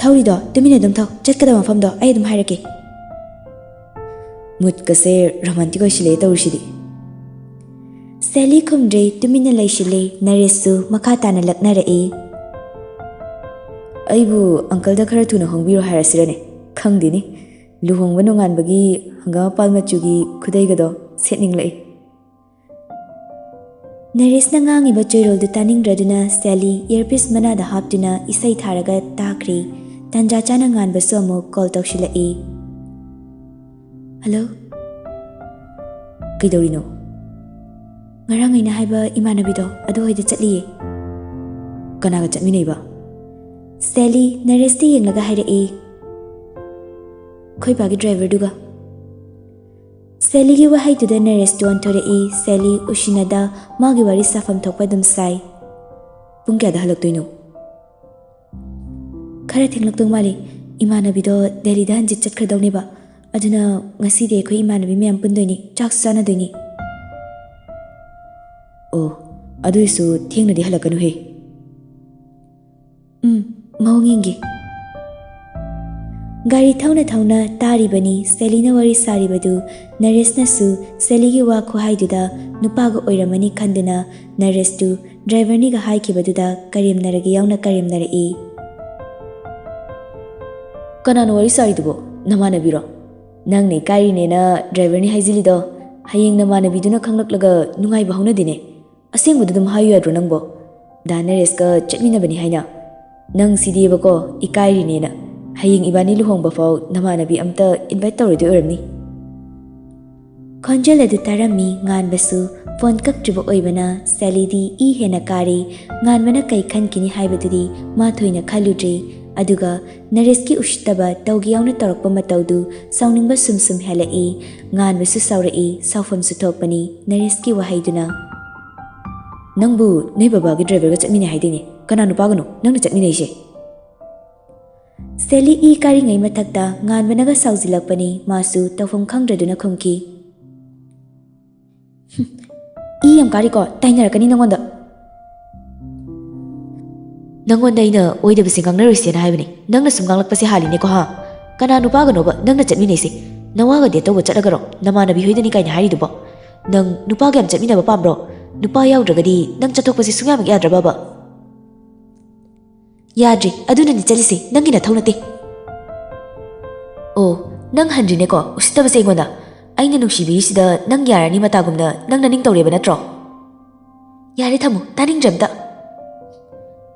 ꯊꯧꯔꯤꯗꯣ ꯇꯨꯃꯤꯟꯅ ꯑꯗꯨꯝ ꯊꯧ, ꯆꯠꯀꯗꯕ ꯃꯐꯝꯗꯣ ꯑꯩ ꯑꯗꯨꯝ ꯍꯥꯏꯔꯛꯀꯦ꯫ ꯃꯨꯠꯀꯁꯦ ꯔꯣꯃꯥꯟꯇꯤꯛ ꯑꯣꯏꯁꯤꯜꯂꯛꯑꯦ ꯇꯧꯔꯤꯁꯤꯗꯤ꯫ ꯁꯦꯂꯤ ꯈꯨꯝꯗ꯭ꯔꯦ, ꯇꯨꯃꯤꯟꯅ ꯂꯩꯁꯤꯜꯂꯦ꯫ ꯅꯔꯦꯁꯁꯨ ꯃꯈꯥ ꯇꯥꯅ ꯂꯛꯅꯔꯛꯏ꯫ ꯑꯩꯕꯨ ꯑꯪꯀꯜꯗ ꯈꯔ ꯊꯨꯅ ꯍꯣꯡꯕꯤꯔꯣ ꯍꯥꯏꯔꯁꯤꯔꯅꯦ? ꯈꯪꯗꯦꯅꯦ, ꯂꯨꯍꯣꯡꯕ ꯅꯣꯡꯉꯥꯟꯕꯒꯤ ꯍꯪꯒꯥꯝ ꯃꯄꯥꯜ ꯃꯆꯨꯒꯤ ꯈꯨꯗꯩꯒꯗꯣ ꯁꯦꯠꯅꯤꯡꯂꯛꯏ꯫ ꯅꯔꯦꯁꯅ ꯉꯥꯡꯉꯤꯕ ꯆꯣꯏꯔꯣꯜꯗꯨ ꯇꯥꯅꯤꯡꯗ꯭ꯔꯗꯨꯅ ꯁꯦꯂꯤ ꯏꯌꯔꯄꯤꯁ ꯃꯅꯥꯗ ꯍꯥꯞꯇꯨꯅ ꯏꯁꯩ ꯊꯥꯔꯒ ꯇꯥꯈ꯭ꯔꯤ꯫ ꯇꯥꯟꯖꯥ ꯆꯥꯅ ꯉꯥꯟꯕꯁꯨ ꯑꯃꯨꯛ ꯀꯣꯜ ꯇꯧꯁꯤꯜꯂꯛꯏ꯫ ꯍꯜꯂꯣ? ꯀꯩꯗꯧꯔꯤꯅꯣ? ꯉꯔꯥꯡ ꯑꯩꯅ ꯍꯥꯏꯕ ꯏꯃꯥꯟꯅꯕꯤꯗꯣ ꯑꯗꯨ ꯍꯣꯏꯗ ꯆꯠꯂꯤꯌꯦ꯫ ꯀꯅꯥꯒ ꯆꯠꯃꯤꯟꯅꯩꯕ? ꯁꯦꯂꯤ ꯅꯔꯦꯁꯇ ꯌꯦꯡꯂꯒ ꯍꯥꯏꯔꯛꯏ꯫ ꯑꯩꯈꯣꯏ ꯕꯥꯒꯤ ꯗ꯭ꯔꯥꯏꯚꯔꯗꯨꯒ꯫ ꯁꯦꯂꯤꯒꯤ ꯋꯥꯍꯩꯗꯨꯗ ꯅꯔꯦꯁꯇꯨ ꯑꯣꯟꯊꯣꯔꯛꯏ꯫ ꯁꯦꯂꯤ ꯎꯁꯤꯟꯅꯗ ꯃꯥꯒꯤ ꯋꯥꯔꯤ ꯁꯥꯐꯝ ꯊꯣꯛꯄ ꯑꯗꯨꯝ ꯁꯥꯏ꯫ ꯄꯨꯡ ꯀꯌꯥꯗ ꯍꯜꯂꯛꯇꯣꯏꯅꯣ? ꯈꯔ ꯊꯦꯡꯂꯛꯇꯧ ꯃꯥꯜꯂꯤ꯫ ꯏꯃꯥꯟꯅꯕꯤꯗꯣ ꯗꯦꯜꯂꯤꯗ ꯍꯟꯖꯤꯠ ꯆꯠꯈ꯭ꯔꯗꯧꯅꯦꯕ꯫ ꯑꯗꯨꯅ ꯉꯁꯤꯗꯤ ꯑꯩꯈꯣꯏ ꯏꯃꯥꯟꯅꯕꯤ ꯃꯌꯥꯝ ꯄꯨꯟꯗꯣꯏꯅꯤ, ꯆꯥꯛꯁꯨ ꯆꯥꯅꯗꯣꯏꯅꯤ꯫ ꯑꯣ, ꯑꯗꯨꯏꯁꯨ ꯊꯦꯡꯅꯗꯤ ꯍꯜꯂꯛꯀꯅꯨꯍꯦ꯫ ꯎꯝ, ꯃꯑꯣꯡ ꯌꯦꯡꯒꯦ꯫ ꯒꯥꯔꯤ ꯊꯧꯅ ꯊꯧꯅ ꯇꯥꯔꯤꯕꯅꯤ ꯁꯦꯂꯤꯅ ꯋꯥꯔꯤ ꯁꯥꯔꯤꯕꯗꯨ꯫ ꯅꯔꯦꯁꯅꯁꯨ ꯁꯦꯂꯤꯒꯤ ꯋꯥ ꯈꯨꯍꯥꯏꯗꯨꯗ ꯅꯨꯄꯥꯒ ꯑꯣꯏꯔꯝꯃꯅꯤ ꯈꯟꯗꯨꯅ ꯅꯔꯦꯁꯇꯨ ꯗ꯭ꯔꯥꯏꯚꯔꯅꯤꯒ ꯍꯥꯏꯈꯤꯕꯗꯨꯗ ꯀꯔꯦꯝꯅꯔꯒꯦ ꯌꯥꯎꯅ ꯀꯔꯦꯝꯅꯔꯛꯏ꯫ "ꯀꯅꯥꯅꯣ ꯋꯥꯔꯤ ꯁꯥꯔꯤꯗꯨꯕꯣ? ꯅꯃꯥꯟꯅꯕꯤꯔꯣ? ꯅꯪꯅ ꯏꯀꯥꯏꯔꯤꯅꯦꯅ ꯗ꯭ꯔꯥꯏꯚꯔꯅꯤ ꯍꯥꯏꯖꯤꯜꯂꯤꯗꯣ? ꯍꯌꯦꯡ ꯅꯃꯥꯟꯅꯕꯤꯗꯨꯅ ꯈꯪꯂꯛꯂꯒ ꯅꯨꯡꯉꯥꯏꯕ ꯍꯧꯅꯗꯦꯅꯦ꯫ ꯑꯁꯦꯡꯕꯗ ꯑꯗꯨꯝ ꯍꯥꯏꯌꯨ ꯌꯥꯗ꯭ꯔꯣ ꯅꯪꯕꯣ? ꯗꯥ ꯅꯔꯦꯁꯀ ꯆꯠꯃꯤꯟꯅꯕꯅꯤ ꯍꯥꯏꯅ꯫ ꯅꯪ ꯁꯤꯗꯤꯕꯀꯣ, ꯏꯀꯥꯏꯔꯤꯅꯦꯅ꯫ ꯍꯌꯦꯡ ꯏꯕꯥꯅꯤ ꯂꯨꯍꯣꯡꯕ ꯐꯥꯎ ꯅꯃꯥꯟꯅꯕꯤ ꯑꯝꯇ ꯏꯟꯚꯥꯏꯠ ꯇꯧꯔꯣꯏꯗꯣꯏ ꯑꯣꯏꯔꯝꯅꯤ꯫" ꯈꯣꯟꯖꯦꯜ ꯑꯗꯨ ꯇꯥꯔꯝꯃꯤ ꯉꯥꯟꯕꯁꯨ꯫ ꯐꯣꯟ ꯀꯛꯇ꯭ꯔꯤꯕ ꯑꯣꯏꯕꯅ ꯁꯦꯂꯤꯗꯤ ꯏ ꯍꯦꯟꯅ ꯀꯥꯔꯤ꯫ ꯉꯥꯟꯕꯅ ꯀꯩ ꯈꯟꯈꯤꯅꯤ ꯍꯥꯏꯕꯗꯨꯗꯤ ꯃꯥ ꯊꯣꯏꯅ ꯈꯜꯂꯨꯗ꯭ꯔꯤ꯫ ꯑꯗꯨꯒ ꯅꯔꯦꯁꯀꯤ ꯎꯁꯤꯠꯇꯕ ꯇꯧꯒꯦ ꯌꯥꯎꯅ ꯇꯧꯔꯛꯄ ꯃꯇꯧꯗꯨ ꯁꯥꯎꯅꯤꯡꯕ ꯁꯨꯝ ꯁꯨꯝ ꯍꯦꯜꯂꯛꯏ꯫ ꯉꯥꯟꯕꯁꯨ ꯁꯥꯎꯔꯛꯏ, ꯁꯥꯎꯐꯝꯁꯨ ꯊꯣꯛꯄꯅꯤ ꯅꯔꯦꯁꯀꯤ ꯋꯥꯍꯩꯗꯨꯅ꯫ "ꯅꯪꯕꯨ ꯅꯣꯏ ꯕꯕꯥꯒꯤ ꯗ꯭ꯔꯥꯏꯚꯔꯒ ꯆꯠꯃꯤꯟꯅꯩ ꯍꯥꯏꯗꯣꯏꯅꯦ꯫ ꯀꯅꯥ ꯅꯨꯄꯥꯒꯅꯣ ꯅꯪꯅ ꯆꯠꯃꯤꯟꯅꯩꯁꯦ?" ꯁꯦꯂꯤ ꯏ ꯀꯥꯔꯤꯉꯩ ꯃꯊꯛꯇ ꯉꯥꯟꯕꯅꯒ ꯁꯥꯎꯖꯤꯜꯂꯛꯄꯅꯤ꯫ ꯃꯥꯁꯨ ꯇꯧꯐꯝ ꯈꯪꯗ꯭ꯔꯗꯨꯅ ꯈꯨꯝꯈꯤ꯫ "ꯍꯨꯝ, ꯏ ꯌꯥꯝ ꯀꯥꯔꯤꯀꯣ, ꯇꯥꯏꯅꯔꯛꯀꯅꯤ ꯅꯪꯉꯣꯟꯗ꯫" "ꯅꯪꯉꯣꯟꯗ ꯑꯩꯅ ꯑꯣꯏꯗꯕꯁꯦ ꯉꯥꯡꯅꯔꯣꯏꯁꯦꯅ ꯍꯥꯏꯕꯅꯦ꯫ ꯅꯪꯅ ꯁꯨꯝ ꯉꯥꯡꯂꯛꯄꯁꯦ ꯍꯥꯜꯂꯤꯅꯦꯀꯣ, ꯍꯥ? ꯀꯅꯥ ꯅꯨꯄꯥꯒꯅꯣꯕ ꯅꯪꯅ ꯆꯠꯃꯤꯟꯅꯩꯁꯦ? ꯅꯋꯥꯒ ꯗꯦꯠ ꯇꯧꯕ ꯆꯠꯂꯒꯔꯣ? ꯅꯃꯥꯟꯅꯕꯤ ꯍꯣꯏꯗꯅꯤ ꯀꯥꯏꯅ ꯍꯥꯏꯔꯤꯗꯨꯕꯣ? ꯅꯪ ꯅꯨꯄꯥꯒ ꯌꯥꯝ ꯆꯠꯃꯤꯟꯅꯕ ꯄꯥꯝꯕ꯭ꯔꯣ? ꯅꯨꯄꯥ ꯌꯥꯎꯗ꯭ꯔꯒꯗꯤ ꯅꯪ ꯆꯠꯊꯣꯛꯄꯁꯦ ꯁꯨꯡꯌꯥꯃꯛ ꯌꯥꯗ꯭ꯔꯕꯕ?" "ꯌꯥꯗ꯭ꯔꯤ, ꯑꯗꯨꯅꯅꯤ ꯆꯠꯂꯤꯁꯦ, ꯅꯪꯒꯤ ꯅꯊꯧ ꯅꯠꯇꯦ꯫" "ꯑꯣ, ꯅꯪ ꯍꯟꯗ꯭ꯔꯤꯅꯦꯀꯣ ꯎꯁꯤꯠꯇꯕꯁꯦ ꯑꯩꯉꯣꯟꯗ꯫ ꯑꯩꯅ ꯅꯨꯡꯁꯤꯕꯤꯔꯤꯁꯤꯗ ꯅꯪ ꯌꯥꯔꯅꯤ ꯃꯇꯥꯒꯨꯝꯅ ꯅꯪ ꯅꯅꯤꯡ ꯇꯧꯔꯦꯕ ꯅꯠꯇ꯭ꯔꯣ?" "ꯌꯥꯔꯦ, ꯊꯝꯃꯣ, ꯇꯥꯅꯤꯡꯗ꯭ꯔꯦ ꯑꯝꯇ꯫"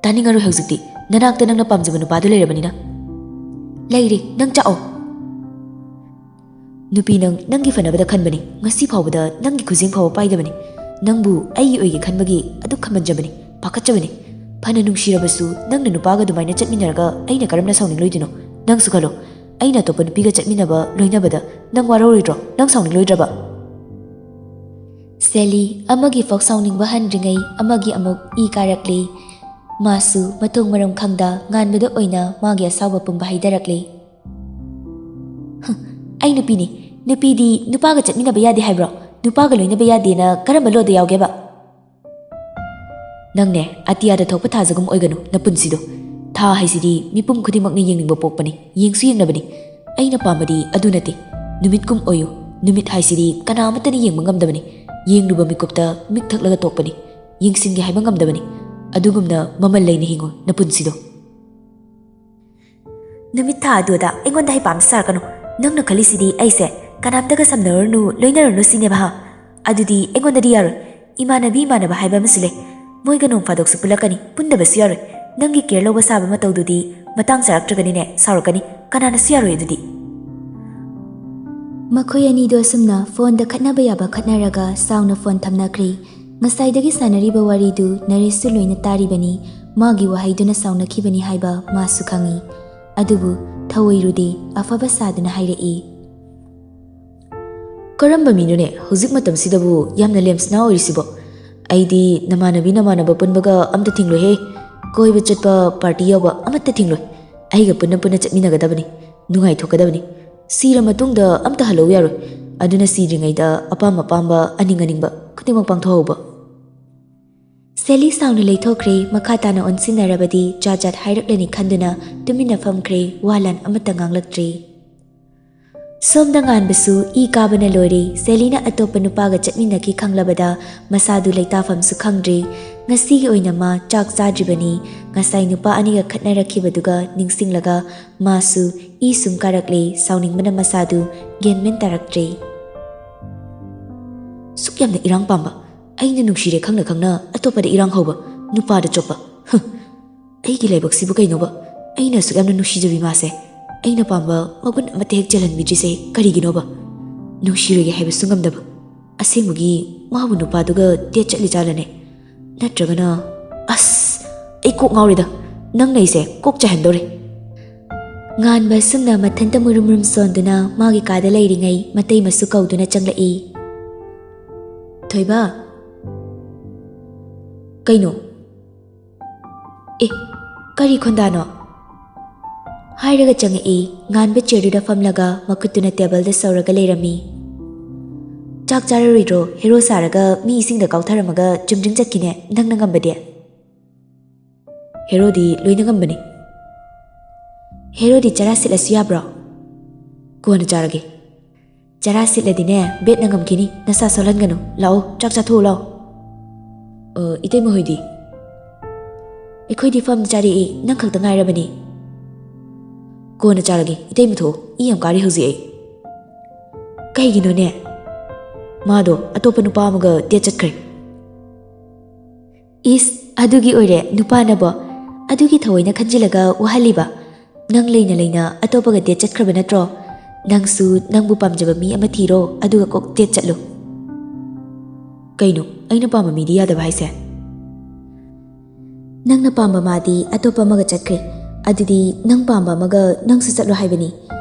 "ꯇꯥꯅꯤꯡꯉꯔꯣꯏ ꯍꯧꯖꯤꯛꯇꯤ꯫ ꯅꯅꯥꯛꯇ ꯅꯪꯅ ꯄꯥꯝꯖꯕ ꯅꯨꯄꯥꯗꯨ ꯂꯩꯔꯕꯅꯤꯅ꯫" "ꯂꯩꯔꯦ, ꯅꯪ ꯆꯥꯛꯑꯣ꯫" "ꯅꯨꯄꯤ ꯅꯪ ꯅꯪꯒꯤ ꯐꯅꯕꯗ ꯈꯟꯕꯅꯤ꯫ ꯉꯁꯤ ꯐꯥꯎꯕꯗ ꯅꯪꯒꯤ ꯈꯨꯖꯤꯡ ꯐꯥꯎꯕ ꯄꯥꯏꯗꯕꯅꯤ꯫ ꯅꯪꯕꯨ ꯑꯩꯒꯤ ꯑꯣꯏꯒꯦ ꯈꯟꯕꯒꯤ ꯑꯗꯨꯛ ꯈꯝꯕꯟꯖꯕꯅꯤ, ꯄꯥꯈꯠꯆꯕꯅꯤ꯫ ꯐꯅ ꯅꯨꯡꯁꯤꯔꯕꯁꯨ ꯅꯪꯅ ꯅꯨꯄꯥꯒ ꯑꯗꯨꯃꯥꯏꯅ ꯆꯠꯃꯤꯟꯅꯔꯒ ꯑꯩꯅ ꯀꯔꯝꯅ ꯁꯥꯎꯅꯤꯡꯂꯣꯏꯗꯣꯏꯅꯣ? ꯅꯪꯁꯨ ꯈꯜꯂꯣ, ꯑꯩꯅ ꯑꯇꯣꯞꯄ ꯅꯨꯄꯤꯒ ꯆꯠꯃꯤꯟꯅꯕ ꯂꯣꯏꯅꯕꯗ ꯅꯪ ꯋꯥꯔꯧꯔꯣꯏꯗ꯭ꯔꯣ? ꯅꯪ ꯁꯥꯎꯅꯤꯡꯂꯣꯏꯗ꯭ꯔꯕ? ꯁꯦꯂꯤ ꯑꯃꯒꯤ ꯐꯥꯎ ꯁꯥꯎꯅꯤꯡꯕ ꯍꯟꯗ꯭ꯔꯤꯉꯩ ꯑꯃꯒꯤ ꯑꯃꯨꯛ ꯏ ꯀꯥꯔꯛꯂꯤ꯫ ꯃꯥꯁꯨ ꯃꯊꯣꯡ ꯃꯔꯝ ꯈꯪꯗ ꯉꯥꯟꯕꯗ ꯑꯣꯏꯅ ꯃꯥꯒꯤ ꯑꯁꯥꯎꯕ ꯄꯨꯝꯕ ꯍꯩꯊꯔꯛꯂꯤ꯫ "ꯍ, ꯑꯩ ꯅꯨꯄꯤꯅꯤ꯫ ꯅꯨꯄꯤꯗꯤ ꯅꯨꯄꯥꯒ ꯆꯠꯃꯤꯟꯅꯕ ꯌꯥꯗꯦ ꯍꯥꯏꯕ꯭ꯔꯣ? ꯅꯨꯄꯥꯒ ꯂꯣꯏꯅꯕ ꯌꯥꯗꯦꯅ ꯀꯔꯝꯕ ꯂꯣꯗ ꯌꯥꯎꯒꯦꯕ?" "ꯅꯪꯅꯦ, ꯑꯇꯤꯌꯥꯗ ꯊꯣꯛꯄ ꯊꯥꯖꯒꯨꯝ ꯑꯣꯏꯒꯅꯨ ꯅꯄꯨꯟꯁꯤꯗꯣ꯫ ꯊꯥ ꯍꯥꯏꯁꯤꯗꯤ ꯃꯤꯄꯨꯝ ꯈꯨꯗꯤꯡꯃꯛꯅ ꯌꯦꯡꯅꯤꯡꯕ ꯄꯣꯛꯄꯅꯤ, ꯌꯦꯡꯁꯨ ꯌꯦꯡꯅꯕꯅꯤ꯫ ꯑꯩꯅ ꯄꯥꯝꯕꯗꯤ ꯑꯗꯨ ꯅꯠꯇꯦ꯫ ꯅꯨꯃꯤꯠꯀꯨꯝ ꯑꯣꯏꯌꯨ꯫ ꯅꯨꯃꯤꯠ ꯍꯥꯏꯁꯤꯗꯤ ꯀꯅꯥ ꯑꯃꯠꯇꯅ ꯌꯦꯡꯕ ꯉꯝꯗꯕꯅꯤ꯫ ꯌꯦꯡꯂꯨꯕ ꯃꯤꯀꯨꯞꯇ ꯃꯤꯛ ꯊꯛꯂꯒ ꯇꯣꯛꯄꯅꯤ꯫ ꯌꯦꯡꯁꯤꯟꯒꯦ ꯍꯥꯏꯕ ꯉꯝꯗꯕꯅꯤ꯫ ꯑꯗꯨꯒꯨꯝꯅ ꯃꯃꯜ ꯂꯩꯅ ꯍꯤꯡꯉꯨ ꯅꯄꯨꯟꯁꯤꯗꯣ꯫" "ꯅꯨꯃꯤꯠ ꯊꯥ ꯑꯗꯨꯗ ꯑꯩꯉꯣꯟꯗ ꯍꯩꯄꯥꯝ ꯁꯥꯔꯛꯀꯅꯨ꯫ ꯅꯪꯅ ꯈꯜꯂꯤꯁꯤꯗꯤ ꯑꯩꯁꯦ ꯀꯅꯥꯝꯇꯒ ꯁꯝꯅꯔꯨꯔꯅꯨ, ꯂꯣꯏꯅꯔꯨꯅꯨ ꯁꯤꯅꯦꯕ, ꯍꯥ? ꯑꯗꯨꯗꯤ ꯑꯩꯉꯣꯟꯗꯗꯤ ꯌꯥꯔꯣꯏ꯫ ꯏꯃꯥꯟꯅꯕꯤ ꯏꯃꯥꯟꯅꯕ ꯍꯥꯏꯕ ꯑꯃꯁꯨ ꯂꯩ꯫ ꯃꯣꯏꯒ ꯅꯣꯡ ꯐꯥꯗꯣꯛꯁꯨ ꯄꯨꯜꯂꯛꯀꯅꯤ, ꯄꯨꯟꯗꯕꯁꯨ ꯌꯥꯔꯣꯏ꯫ ꯅꯪꯒꯤ ꯀꯦꯌꯔ ꯂꯧꯕ ꯁꯥꯕ ꯃꯇꯧꯗꯨꯗꯤ ꯃꯇꯥꯡ ꯆꯥꯔꯛꯇ꯭ꯔꯒꯅꯤꯅꯦ, ꯁꯥꯎꯔꯛꯀꯅꯤ꯫ ꯀꯅꯥꯅꯁꯨ ꯌꯥꯔꯣꯏ ꯑꯗꯨꯗꯤ꯫" ꯃꯈꯣꯏ ꯑꯅꯤꯗꯣ ꯑꯁꯨꯝꯅ ꯐꯣꯟꯗ ꯈꯠꯅꯕ ꯌꯥꯕ ꯈꯠꯅꯔꯒ ꯁꯥꯎꯅ ꯐꯣꯟ ꯊꯝꯅꯈ꯭ꯔꯦ꯫ ꯉꯁꯥꯏꯗꯒꯤ ꯁꯥꯟꯅꯔꯤꯕ ꯋꯥꯔꯤꯗꯨ ꯅꯔꯦꯁꯁꯨ ꯂꯣꯏꯅ ꯇꯥꯔꯤꯕꯅꯤ꯫ ꯃꯥꯒꯤ ꯋꯥꯍꯩꯗꯨꯅ ꯁꯥꯎꯅꯈꯤꯕꯅꯤ ꯍꯥꯏꯕ ꯃꯥꯁꯨ ꯈꯪꯏ꯫ ꯑꯗꯨꯕꯨ ꯊꯧꯑꯣꯏꯔꯨꯗꯦ, ꯑꯐꯕ ꯁꯥꯗꯨꯅ ꯍꯥꯏꯔꯛꯏ꯫ "ꯀꯔꯝꯕ ꯃꯤꯅꯣꯅꯦ ꯍꯧꯖꯤꯛ ꯃꯇꯝꯁꯤꯗꯕꯨ ꯌꯥꯝꯅ ꯂꯦꯝꯁꯅꯥ ꯑꯣꯏꯔꯤꯁꯤꯕꯣ? ꯑꯩꯗꯤ ꯅꯃꯥꯟꯅꯕꯤ ꯅꯃꯥꯟꯅꯕ ꯄꯨꯟꯕꯒ ꯑꯝꯇ ꯊꯤꯡꯂꯣꯏꯍꯦ꯫ ꯀꯣꯏꯕ ꯆꯠꯄ, ꯄꯥꯔꯇꯤ ꯌꯥꯎꯕ ꯑꯃꯠꯇ ꯊꯤꯡꯂꯣꯏ꯫ ꯑꯩꯒ ꯄꯨꯟꯅ ꯄꯨꯟꯅ ꯆꯠꯃꯤꯟꯅꯒꯗꯕꯅꯤ, ꯅꯨꯡꯉꯥꯏꯊꯣꯛꯀꯗꯕꯅꯤ꯫ ꯁꯤꯔ ꯃꯇꯨꯡꯗ ꯑꯝꯇ ꯍꯜꯂꯧ ꯌꯥꯔꯣꯏ꯫ ꯑꯗꯨꯅ ꯁꯤꯗ꯭ꯔꯤꯉꯩꯗ ꯑꯄꯥꯝ ꯑꯄꯥꯝꯕ, ꯑꯅꯤꯡ ꯑꯅꯤꯡꯕ ꯈꯨꯗꯤꯡꯃꯛ ꯄꯥꯡꯊꯣꯛꯍꯧꯕ꯫" ꯁꯦꯂꯤ ꯁꯥꯎꯅ ꯂꯩꯊꯣꯛꯈ꯭ꯔꯦ꯫ ꯃꯈꯥ ꯇꯥꯅ ꯑꯣꯟꯁꯤꯟꯅꯔꯕꯗꯤ ꯖꯥꯠ ꯖꯥꯠ ꯍꯥꯏꯔꯛꯂꯅꯤ ꯈꯟꯗꯨꯅ ꯇꯨꯃꯤꯟꯅ ꯐꯝꯈ꯭ꯔꯦ, ꯋꯥ ꯂꯥꯟ ꯑꯃꯠꯇ ꯉꯥꯡꯂꯛꯇ꯭ꯔꯦ꯫ ꯁꯣꯝꯗ ꯉꯥꯟꯕꯁꯨ ꯏ ꯀꯥꯕꯅ ꯂꯣꯏꯔꯦ꯫ ꯁꯦꯂꯤꯅ ꯑꯇꯣꯞꯄ ꯅꯨꯄꯥꯒ ꯆꯠꯃꯤꯟꯅꯈꯤ ꯈꯪꯂꯕꯗ ꯃꯁꯥꯗꯨ ꯂꯩꯇꯥꯐꯝꯁꯨ ꯈꯪꯗ꯭ꯔꯦ꯫ ꯉꯁꯤꯒꯤ ꯑꯣꯏꯅ ꯃꯥ ꯆꯥꯛ ꯆꯥꯗ꯭ꯔꯤꯕꯅꯤ꯫ ꯉꯁꯥꯏ ꯅꯨꯄꯥ ꯑꯅꯤꯒ ꯈꯠꯅꯔꯛꯈꯤꯕꯗꯨꯒ ꯅꯤꯡꯁꯤꯡꯂꯒ ꯃꯥꯁꯨ ꯏ ꯁꯨꯝ ꯀꯥꯔꯛꯂꯦ꯫ ꯁꯥꯎꯅꯤꯡꯕꯅ ꯃꯁꯥꯗꯨ ꯒ꯭ꯌꯥꯟꯃꯦꯟ ꯇꯥꯔꯛꯇ꯭ꯔꯦ꯫ ꯁꯨꯛ ꯌꯥꯝꯅ ꯏꯔꯥꯡ ꯄꯥꯝꯕ, ꯑꯩꯅ ꯅꯨꯡꯁꯤꯔꯦ ꯈꯪꯅ ꯈꯪꯅ ꯑꯇꯣꯞꯄꯗ ꯏꯔꯥꯡ ꯍꯧꯕ, ꯅꯨꯄꯥꯗ ꯆꯣꯞꯄ꯫ ꯍ! ꯑꯩꯒꯤ ꯂꯥꯏꯕꯛꯁꯤꯕꯨ ꯀꯩꯅꯣꯕ? ꯑꯩꯅ ꯑꯁꯨꯛ ꯌꯥꯝꯅ ꯅꯨꯡꯁꯤꯖꯕꯤ ꯃꯥꯁꯦ, ꯑꯩꯅ ꯄꯥꯝꯕ ꯃꯒꯨꯟ ꯑꯃꯠꯇ ꯍꯦꯛ ꯆꯦꯜꯍꯟꯕꯤꯗ꯭ꯔꯤꯁꯦ ꯀꯔꯤꯒꯤꯅꯣꯕ? ꯅꯨꯡꯁꯤꯔꯣꯏꯒꯦ ꯍꯥꯏꯕꯁꯨ ꯉꯝꯗꯕ, ꯑꯁꯦꯡꯕꯒꯤ ꯃꯥꯕꯨ ꯅꯨꯄꯥꯗꯨꯒ ꯗꯦꯠ ꯆꯠꯂꯤꯖꯥꯠꯂꯅꯦ? ꯅꯠꯇ꯭ꯔꯒꯅ, ꯑꯁ, ꯑꯩ ꯀꯣꯛ ꯉꯥꯎꯔꯦꯗ꯫ ꯅꯪꯅ ꯑꯩꯁꯦ ꯀꯣꯛ ꯆꯥꯏꯍꯟꯗꯧꯔꯦ꯫ ꯉꯥꯟꯕ ꯑꯁꯨꯝꯅ ꯃꯊꯟꯇ ꯃꯨꯔꯨꯝ ꯃꯨꯔꯨꯝ ꯁꯣꯟꯗꯨꯅ ꯃꯥꯒꯤ ꯀꯥꯗ ꯂꯩꯔꯤꯉꯩ ꯃꯇꯩꯃꯁꯨ ꯀꯧꯗꯨꯅ ꯆꯪꯂꯛꯏ꯫ "ꯊꯣꯏꯕ!" "ꯀꯩꯅꯣ?" "ꯑꯦ, ꯀꯔꯤ ꯈꯣꯟꯗꯥꯅꯣ?" ꯍꯥꯏꯔꯒ ꯆꯪꯉꯛꯏ꯫ ꯉꯥꯟꯕ ꯆꯤꯌꯔꯗꯨꯗ ꯐꯝꯂꯒ ꯃꯈꯨꯠꯇꯨꯅ ꯇꯦꯕꯜꯗ ꯁꯧꯔꯒ ꯂꯩꯔꯝꯃꯤ꯫ "ꯆꯥꯛ ꯆꯥꯔꯔꯣꯏꯗ꯭ꯔꯣ? ꯍꯦꯔꯣ ꯁꯥꯔꯒ ꯃꯤ ꯏꯁꯤꯡꯗ ꯀꯥꯎꯊꯔꯝꯃꯒ ꯆꯨꯝꯗ꯭ꯔꯤꯡ ꯆꯠꯈꯤꯅꯦ, ꯅꯪꯅ ꯉꯝꯕꯗꯤ?" "ꯍꯦꯔꯣꯗꯤ ꯂꯣꯏꯅ ꯉꯝꯕꯅꯤ꯫ ꯍꯦꯔꯣꯗꯤ ꯆꯔꯥ ꯁꯤꯠꯂꯁꯨ ꯌꯥꯕ꯭ꯔꯣ?" "ꯀꯣꯟꯅ ꯆꯥꯔꯒꯦ꯫ ꯆꯔꯥ ꯁꯤꯠꯂꯗꯤꯅꯦ, ꯕꯦꯠꯅ ꯉꯝꯈꯤꯅꯤ꯫ ꯅꯁꯥ ꯁꯣꯜꯍꯟꯒꯅꯨ꯫ ꯂꯥꯛꯑꯣ, ꯆꯥꯛ ꯆꯥꯊꯣꯛꯎ ꯂꯥꯛꯑꯣ꯫" "ꯑ, ꯏꯇꯩꯃ ꯍꯣꯏꯗꯤ?" "ꯑꯩꯈꯣꯏꯗꯤ ꯐꯝꯗ ꯆꯥꯔꯛꯏ, ꯅꯪ ꯈꯛꯇ ꯉꯥꯏꯔꯕꯅꯤ꯫" "ꯀꯣꯟꯅ ꯆꯥꯔꯒꯦ, ꯏꯇꯩꯃ ꯊꯣꯛꯑꯣ, ꯏ ꯌꯥꯝ ꯀꯥꯔꯤ ꯍꯧꯖꯤꯛ ꯑꯩ꯫" "ꯀꯩꯒꯤꯅꯣꯅꯦ?" "ꯃꯥꯗꯣ ꯑꯇꯣꯞꯄ ꯅꯨꯄꯥ ꯑꯃꯒ ꯗꯦꯠ ꯆꯠꯈ꯭ꯔꯦ꯫" "ꯏꯁ, ꯑꯗꯨꯒꯤ ꯑꯣꯏꯔꯦ ꯅꯨꯄꯥꯅꯕꯣ? ꯑꯗꯨꯒꯤ ꯊꯑꯣꯏꯅ ꯈꯟꯖꯤꯜꯂꯒ ꯋꯥꯍꯜꯂꯤꯕ? ꯅꯪ ꯂꯩꯅ ꯂꯩꯅ ꯑꯇꯣꯞꯄꯒ ꯗꯦꯠ ꯆꯠꯈ꯭ꯔꯕ ꯅꯠꯇ꯭ꯔꯣ? ꯅꯪꯁꯨ ꯅꯪꯕꯨ ꯄꯥꯝꯖꯕ ꯃꯤ ꯑꯃ ꯊꯤꯔꯣ, ꯑꯗꯨꯒ ꯀꯣꯛ ꯗꯦꯠ ꯆꯠꯂꯨ꯫" "ꯀꯩꯅꯣ, ꯑꯩꯅ ꯄꯥꯝꯕ ꯃꯤꯗꯤ ꯌꯥꯗꯕ ꯍꯥꯏꯁꯦ?" "ꯅꯪꯅ ꯄꯥꯝꯕ ꯃꯥꯗꯤ ꯑꯇꯣꯞꯄ ꯑꯃꯒ ꯆꯠꯈ꯭ꯔꯦ꯫ ꯑꯗꯨꯗꯤ ꯅꯪ ꯄꯥꯝꯕ ꯑꯃꯒ ꯅꯪꯁꯨ ꯆꯠꯂꯣ ꯍꯥꯏꯕꯅꯤ꯫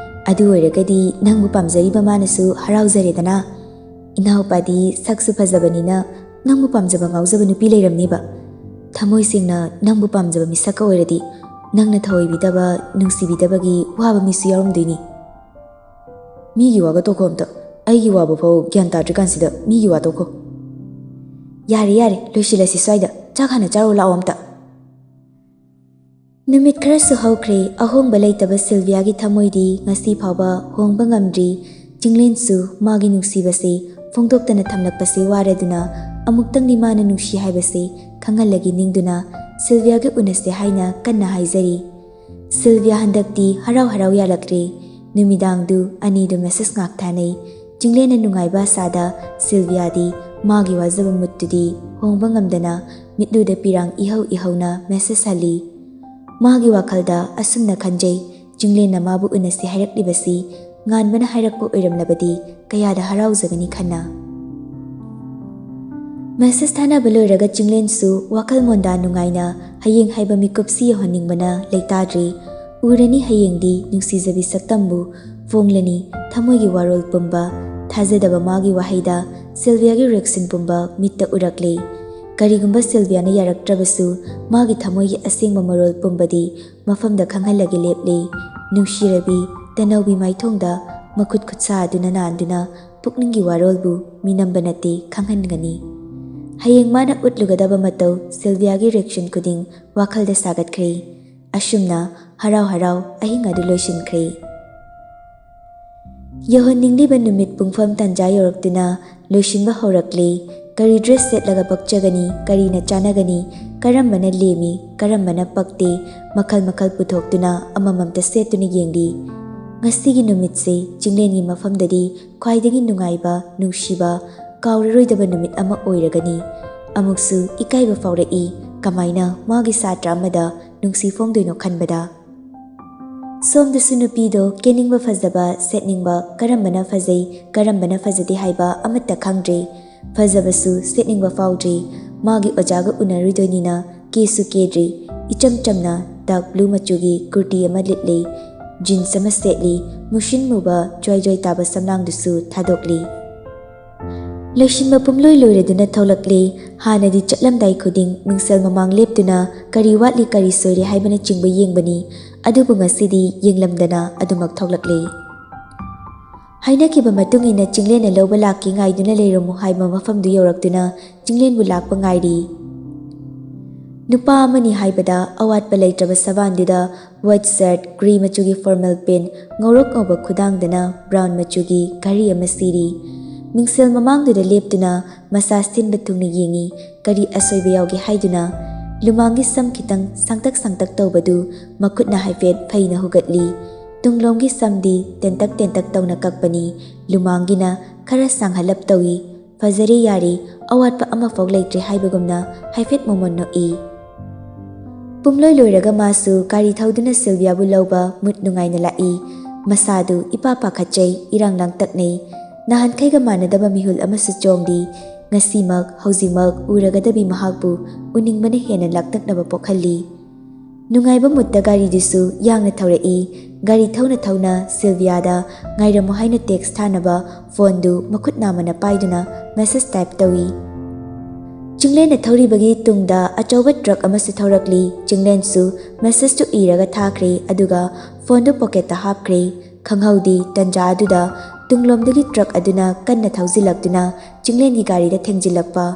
ꯑꯗꯨ ꯑꯣꯏꯔꯒꯗꯤ ꯅꯪꯕꯨ ꯄꯥꯝꯖꯔꯤꯕ ꯃꯥꯅꯁꯨ ꯍꯔꯥꯎꯖꯔꯦꯗꯅ꯫ ꯏꯅꯥꯎꯄꯥꯗꯤ ꯁꯛꯁꯨ ꯐꯖꯕꯅꯤꯅ ꯅꯪꯕꯨ ꯄꯥꯝꯖꯕ ꯉꯥꯎꯖꯕ ꯅꯨꯄꯤ ꯂꯩꯔꯝꯅꯤꯕ꯫ ꯊꯃꯣꯏ ꯁꯦꯡꯅ ꯅꯪꯕꯨ ꯄꯥꯝꯖꯕ ꯃꯤꯁꯛꯀ ꯑꯣꯏꯔꯗꯤ ꯅꯪꯅ ꯊꯑꯣꯏꯕꯤꯗꯕ, ꯅꯨꯡꯁꯤꯕꯤꯗꯕꯒꯤ ꯋꯥꯕ ꯃꯤꯁꯨ ꯌꯥꯎꯔꯝꯗꯣꯏꯅꯤ꯫" "ꯃꯤꯒꯤ ꯋꯥꯒ ꯇꯣꯛꯈꯣ ꯑꯝꯇ꯫ ꯑꯩꯒꯤ ꯋꯥꯕ ꯐꯥꯎ ꯒ꯭ꯌꯥꯟ ꯇꯥꯗ꯭ꯔꯤꯀꯥꯟꯁꯤꯗ ꯃꯤꯒꯤ ꯋꯥ ꯇꯣꯛꯈꯣ꯫" "ꯌꯥꯔꯦ, ꯌꯥꯔꯦ, ꯂꯣꯏꯁꯤꯜꯂꯁꯤ ꯁ꯭ꯋꯥꯏꯗ꯫ ꯆꯥꯛ ꯍꯥꯟꯅ ꯆꯥꯔꯨ ꯂꯥꯛꯑꯣ ꯑꯝꯇ꯫" ꯅꯨꯃꯤꯠ ꯈꯔꯁꯨ ꯍꯧꯈ꯭ꯔꯦ꯫ ꯑꯍꯣꯡꯕ ꯂꯩꯇꯕ ꯁꯤꯜꯚꯤꯌꯥꯒꯤ ꯊꯃꯣꯏꯗꯤ ꯉꯁꯤ ꯐꯥꯎꯕ ꯍꯣꯡꯕ ꯉꯝꯗ꯭ꯔꯤ꯫ ꯆꯤꯡꯂꯦꯟꯁꯨ ꯃꯥꯒꯤ ꯅꯨꯡꯁꯤꯕꯁꯤ ꯐꯣꯡꯗꯣꯛꯇꯅ ꯊꯝꯂꯛꯄꯁꯤ ꯋꯥꯔꯗꯨꯅ ꯑꯃꯨꯛꯇꯪꯗꯤ ꯃꯥꯅ ꯅꯨꯡꯁꯤ ꯍꯥꯏꯕꯁꯤ ꯈꯪꯍꯜꯂꯒꯦ ꯅꯤꯡꯗꯨꯅ ꯁꯤꯜꯚꯤꯌꯥꯒ ꯎꯅꯁꯦ ꯍꯥꯏꯅ ꯀꯟꯅ ꯍꯥꯏꯖꯔꯤ꯫ ꯁꯤꯜꯚꯤꯌꯥ ꯍꯟꯗꯛꯇꯤ ꯍꯔꯥꯎ ꯍꯔꯥꯎ ꯌꯥꯜꯂꯛꯂꯦ꯫ ꯅꯨꯃꯤꯗꯥꯡꯗꯨ ꯑꯅꯤꯗꯨ ꯃꯦꯁꯦꯖ ꯉꯥꯛ ꯊꯥꯅꯩ꯫ ꯆꯤꯡꯂꯦꯟꯅ ꯅꯨꯡꯉꯥꯏꯕ ꯑꯁꯥꯗ ꯁꯤꯜꯚꯤꯌꯥꯗꯤ ꯃꯥꯒꯤ ꯋꯥꯖꯕ ꯃꯨꯠꯇꯨꯗꯤ ꯍꯣꯡꯕ ꯉꯝꯗꯅ ꯃꯤꯠꯂꯨꯗ ꯄꯤꯔꯥꯡ ꯏꯍꯧ ꯏꯍꯧꯅ ꯃꯦꯁꯦꯖ ꯍꯜꯂꯤ꯫ ꯃꯥꯒꯤ ꯋꯥꯈꯜꯗ ꯑꯁꯨꯝꯅ ꯈꯟꯖꯩ, ꯆꯤꯡꯂꯦꯟꯅ ꯃꯥꯕꯨ ꯎꯅꯁꯤ ꯍꯥꯏꯔꯛꯂꯤꯕꯁꯤ ꯉꯥꯟꯕꯅ ꯍꯥꯏꯔꯛꯄ ꯑꯣꯏꯔꯝꯂꯕꯗꯤ ꯀꯌꯥꯗ ꯍꯔꯥꯎꯖꯒꯅꯤ ꯈꯟꯅ꯫ ꯃꯦꯁꯦꯖ ꯊꯥꯅꯕ ꯂꯣꯏꯔꯒ ꯆꯤꯡꯂꯦꯟꯁꯨ ꯋꯥꯈꯜ ꯃꯣꯟꯗꯥ ꯅꯨꯡꯉꯥꯏꯅ ꯍꯌꯦꯡ ꯍꯥꯏꯕ ꯃꯤꯀꯨꯞꯁꯤ ꯌꯧꯍꯟꯅꯤꯡꯕꯅ ꯂꯩꯇꯥꯗ꯭ꯔꯤ꯫ ꯎꯔꯅꯤ ꯍꯌꯦꯡꯗꯤ ꯅꯨꯡꯁꯤꯖꯕꯤ ꯁꯛꯇꯝꯕꯨ ꯐꯣꯡꯂꯅꯤ꯫ ꯊꯃꯣꯏꯒꯤ ꯋꯥꯔꯣꯜ ꯄꯨꯝꯕ, ꯊꯥꯖꯗꯕ ꯃꯥꯒꯤ ꯋꯥꯍꯩꯗ ꯁꯤꯜꯚꯤꯌꯥꯒꯤ ꯔꯤꯌꯦꯛꯁꯟ ꯄꯨꯝꯕ ꯃꯤꯠꯇ ꯎꯔꯛꯂꯤ꯫ ꯀꯔꯤꯒꯨꯝꯕ ꯁꯤꯜꯚꯤꯌꯥꯅ ꯌꯥꯔꯛꯇ꯭ꯔꯕꯁꯨ, ꯃꯥꯒꯤ ꯊꯃꯣꯏꯒꯤ ꯑꯁꯦꯡꯕ ꯃꯔꯣꯜ ꯄꯨꯝꯕꯗꯤ ꯃꯐꯝꯗ ꯈꯪꯍꯜꯂꯒꯦ ꯂꯦꯞꯂꯤ꯫ ꯅꯨꯡꯁꯤꯔꯕꯤ ꯇꯅꯧꯕꯤ ꯃꯥꯏꯊꯣꯡꯗ ꯃꯈꯨꯠ ꯈꯨꯠꯁꯥ ꯑꯗꯨꯅ ꯅꯥꯟꯗꯨꯅ ꯄꯨꯛꯅꯤꯡꯒꯤ ꯋꯥꯔꯣꯜꯕꯨ ꯃꯤꯅꯝꯕ ꯅꯠꯇꯦ, ꯈꯪꯍꯟꯒꯅꯤ꯫ ꯍꯌꯦꯡ ꯃꯥꯅ ꯎꯠꯂꯨꯒꯗꯕ ꯃꯇꯧ ꯁꯤꯜꯚꯤꯌꯥꯒꯤ ꯔꯤꯌꯦꯛꯁꯟ ꯈꯨꯗꯤꯡ ꯋꯥꯈꯜꯗ ꯁꯥꯒꯠꯈ꯭ꯔꯦ꯫ ꯑꯁꯨꯝꯅ ꯍꯔꯥꯎ ꯍꯔꯥꯎ ꯑꯍꯤꯡ ꯑꯗꯨ ꯂꯣꯏꯁꯤꯟꯈ꯭ꯔꯦ꯫ ꯌꯧꯍꯟꯅꯤꯡꯂꯤꯕ ꯅꯨꯃꯤꯠ ꯄꯨꯡꯐꯝ ꯇꯥꯟꯖꯥ ꯌꯧꯔꯛꯇꯨꯅ ꯂꯣꯏꯁꯤꯟꯕ ꯍꯧꯔꯛꯂꯦ꯫ ꯀꯔꯤ ꯗ꯭ꯔꯦꯁ ꯁꯦꯠꯂꯒ ꯄꯛꯆꯒꯅꯤ, ꯀꯔꯤꯅ ꯆꯥꯟꯅꯒꯅꯤ, ꯀꯔꯝꯕꯅ ꯂꯦꯝꯃꯤ, ꯀꯔꯝꯕꯅ ꯄꯛꯇꯦ, ꯃꯈꯜ ꯃꯈꯜ ꯄꯨꯊꯣꯛꯇꯨꯅ ꯑꯃꯃꯝꯇ ꯁꯦꯠꯇꯨꯅ ꯌꯦꯡꯂꯤ꯫ ꯉꯁꯤꯒꯤ ꯅꯨꯃꯤꯠꯁꯦ ꯆꯤꯡꯂꯦꯟꯒꯤ ꯃꯐꯝꯗꯗꯤ ꯈ꯭ꯋꯥꯏꯗꯒꯤ ꯅꯨꯡꯉꯥꯏꯕ, ꯅꯨꯡꯁꯤꯕ, ꯀꯥꯎꯔꯔꯣꯏꯗꯕ ꯅꯨꯃꯤꯠ ꯑꯃ ꯑꯣꯏꯔꯒꯅꯤ꯫ ꯑꯃꯨꯛꯁꯨ ꯏꯀꯥꯏꯕ ꯐꯥꯎꯔꯛꯏ, ꯀꯃꯥꯏꯅ ꯃꯥꯒꯤ ꯁꯥꯇ꯭ꯔ ꯑꯃꯗ ꯅꯨꯡꯁꯤ ꯐꯣꯡꯗꯣꯏꯅꯣ ꯈꯟꯕꯗ꯫ ꯁꯣꯝꯗꯁꯨ ꯅꯨꯄꯤꯗꯣ ꯀꯦꯅꯤꯡꯕ ꯐꯖꯕ ꯁꯦꯠꯅꯤꯡꯕ, ꯀꯔꯝꯕꯅ ꯐꯖꯩ ꯀꯔꯝꯕꯅ ꯐꯖꯗꯦ ꯍꯥꯏꯕ ꯑꯃꯠꯇ ꯈꯪꯗ꯭ꯔꯦ꯫ ꯐꯖꯕꯁꯨ ꯁꯦꯠꯅꯤꯡꯕ ꯐꯥꯎꯗ꯭ꯔꯤ꯫ ꯃꯥꯒꯤ ꯑꯣꯖꯥꯒ ꯎꯅꯔꯨꯗꯣꯏꯅꯤꯅ ꯀꯦꯁꯨ ꯀꯦꯗ꯭ꯔꯤ꯫ ꯏꯆꯝ ꯆꯝꯅ ꯗꯥꯔꯛ ꯕ꯭ꯂꯨ ꯃꯆꯨꯒꯤ ꯀꯨꯔꯇꯤ ꯑꯃ ꯂꯤꯠꯂꯤ꯫ ꯖꯤꯟꯁ ꯑꯃ ꯁꯦꯠꯂꯤ꯫ ꯃꯨꯁꯤꯟ ꯃꯨꯕ ꯖ꯭ꯋꯥꯏ ꯖ꯭ꯋꯥꯏ ꯇꯥꯕ ꯁꯝꯂꯥꯡꯗꯨꯁꯨ ꯊꯥꯗꯣꯛꯂꯤ꯫ ꯂꯣꯏꯁꯤꯟꯕ ꯄꯨꯝꯂꯣꯏ ꯂꯣꯏꯔꯗꯨꯅ ꯊꯣꯛꯂꯛꯂꯤ꯫ ꯍꯥꯟꯅꯗꯤ ꯆꯠꯂꯝꯗꯥꯏ ꯈꯨꯗꯤꯡ ꯃꯤꯡꯁꯦꯜ ꯃꯃꯥꯡ ꯂꯦꯞꯇꯨꯅ ꯀꯔꯤ ꯋꯥꯠꯂꯤ ꯀꯔꯤ ꯁꯣꯏꯔꯦ ꯍꯥꯏꯕꯅꯆꯤꯡꯕ ꯌꯦꯡꯕꯅꯤ꯫ ꯑꯗꯨꯕꯨ ꯉꯁꯤꯗꯤ ꯌꯦꯡꯂꯝꯗꯅ ꯑꯗꯨꯃꯛ ꯊꯣꯛꯂꯛꯂꯤ꯫ ꯍꯥꯏꯅꯈꯤꯕ ꯃꯇꯨꯡ ꯏꯟꯅ ꯆꯤꯡꯂꯦꯟꯅ ꯂꯧꯕ ꯂꯥꯛꯀꯦ, ꯉꯥꯏꯗꯨꯅ ꯂꯩꯔꯝꯃꯨ ꯍꯥꯏꯕ ꯃꯐꯝꯗꯨ ꯌꯧꯔꯛꯇꯨꯅ ꯆꯤꯡꯂꯦꯟꯕꯨ ꯂꯥꯛꯄ ꯉꯥꯏꯔꯤ꯫ ꯅꯨꯄꯥ ꯑꯃꯅꯤ ꯍꯥꯏꯕꯗ ꯑꯋꯥꯠꯄ ꯂꯩꯇ꯭ꯔꯕ ꯁꯕꯥꯟꯗꯨꯗ ꯋꯥꯏꯠ ꯁꯔꯠ, ꯒ꯭ꯔꯦ ꯃꯆꯨꯒꯤ ꯐꯣꯔꯃꯦꯜ ꯄꯦꯟ, ꯉꯧꯔꯣꯛ ꯉꯧꯕ ꯈꯨꯗꯥꯡꯗꯅ ꯕ꯭ꯔꯥꯎꯟ ꯃꯆꯨꯒꯤ ꯘꯔꯤ ꯑꯃ ꯁꯤꯔꯤ꯫ ꯃꯤꯡꯁꯦꯜ ꯃꯃꯥꯡꯗꯨꯗ ꯂꯦꯞꯇꯨꯅ ꯃꯁꯥ ꯁꯤꯟꯕ ꯊꯨꯡꯅ ꯌꯦꯡꯉꯤ, ꯀꯔꯤ ꯑꯁꯣꯏꯕ ꯌꯥꯎꯒꯦ ꯍꯥꯏꯗꯨꯅ꯫ ꯂꯨꯃꯥꯡꯒꯤ ꯁꯝ ꯈꯤꯇꯪ ꯁꯥꯡꯇꯛ ꯁꯥꯡꯇꯛ ꯇꯧꯕꯗꯨ ꯃꯈꯨꯠꯅ ꯍꯥꯏꯐꯦꯠ ꯐꯩꯅ ꯍꯨꯒꯠꯂꯤ꯫ ꯇꯨꯡꯂꯣꯝꯒꯤ ꯁꯝꯗꯤ ꯇꯦꯟꯇꯛ ꯇꯦꯟꯇꯛ ꯇꯧꯅ ꯀꯛꯄꯅꯤ꯫ ꯂꯨꯃꯥꯡꯒꯤꯅ ꯈꯔ ꯁꯥꯡꯍꯜꯂꯞ ꯇꯧꯏ꯫ ꯐꯖꯔꯦ, ꯌꯥꯔꯦ, ꯑꯋꯥꯠꯄ ꯑꯃꯐꯥꯎ ꯂꯩꯇ꯭ꯔꯦ ꯍꯥꯏꯕꯒꯨꯝꯅ ꯍꯥꯏꯐꯦꯠ ꯃꯣꯃꯣꯟ ꯅꯣꯛꯏ꯫ ꯄꯨꯝꯂꯣꯏ ꯂꯣꯏꯔꯒ ꯃꯥꯁꯨ ꯒꯥꯔꯤ ꯊꯧꯗꯨꯅ ꯁꯤꯜꯚꯤꯌꯥꯕꯨ ꯂꯧꯕ ꯃꯨꯠ ꯅꯨꯡꯉꯥꯏꯅ ꯂꯥꯛꯏ꯫ ꯃꯁꯥꯗꯨ ꯏꯄꯥ ꯄꯥꯈꯠꯆꯩ, ꯏꯔꯥꯡ ꯂꯥꯡꯇꯛꯅꯩ꯫ ꯅꯍꯥꯟꯈꯩꯒ ꯃꯥꯟꯅꯗꯕ ꯃꯤꯍꯨꯜ ꯑꯃꯁꯨ ꯆꯣꯡꯂꯤ꯫ ꯉꯁꯤꯃꯛ, ꯍꯧꯖꯤꯛꯃꯛ ꯎꯔꯒꯗꯕꯤ ꯃꯍꯥꯛꯄꯨ ꯎꯅꯤꯡꯕꯅ ꯍꯦꯟꯅ ꯂꯥꯛꯇꯛꯅꯕ ꯄꯣꯛꯍꯜꯂꯤ꯫ ꯅꯨꯡꯉꯥꯏꯕ ꯃꯨꯠꯇ ꯒꯥꯔꯤꯗꯨꯁꯨ ꯌꯥꯡꯅ ꯊꯧꯔꯛꯏ꯫ ꯒꯥꯔꯤ ꯊꯧꯅ ꯊꯧꯅ ꯁꯤꯜꯚꯤꯌꯥꯗ ꯉꯥꯏꯔꯝꯃꯨ ꯍꯥꯏꯅ ꯇꯦꯛꯁ ꯊꯥꯅꯕ ꯐꯣꯟꯗꯨ ꯃꯈꯨꯠ ꯅꯥꯝꯃꯅ ꯄꯥꯏꯗꯨꯅ ꯃꯦꯁꯦꯖ ꯇꯥꯏꯞ ꯇꯧꯏ꯫ ꯆꯤꯡꯂꯦꯟꯅ ꯊꯧꯔꯤꯕꯒꯤ ꯇꯨꯡꯗ ꯑꯆꯧꯕ ꯇ꯭ꯔꯛ ꯑꯃꯁꯨ ꯊꯧꯔꯛꯂꯤ꯫ ꯆꯤꯡꯂꯦꯟꯁꯨ ꯃꯦꯁꯦꯖꯇꯨ ꯏꯔꯒ ꯊꯥꯈ꯭ꯔꯦ, ꯑꯗꯨꯒ ꯐꯣꯟꯗꯨ ꯄꯣꯀꯦꯠꯇ ꯍꯥꯞꯈ꯭ꯔꯦ꯫ ꯈꯪꯍꯧꯗꯦ, ꯇꯟꯖꯥ ꯑꯗꯨꯗ ꯇꯨꯡꯂꯣꯝꯗꯒꯤ ꯇ꯭ꯔꯛ ꯑꯗꯨꯅ ꯀꯟꯅ ꯊꯧꯖꯤꯜꯂꯛꯇꯨꯅ ꯆꯤꯡꯂꯦꯟꯒꯤ ꯒꯥꯔꯤꯗ ꯊꯦꯡꯖꯤꯜꯂꯛꯄ꯫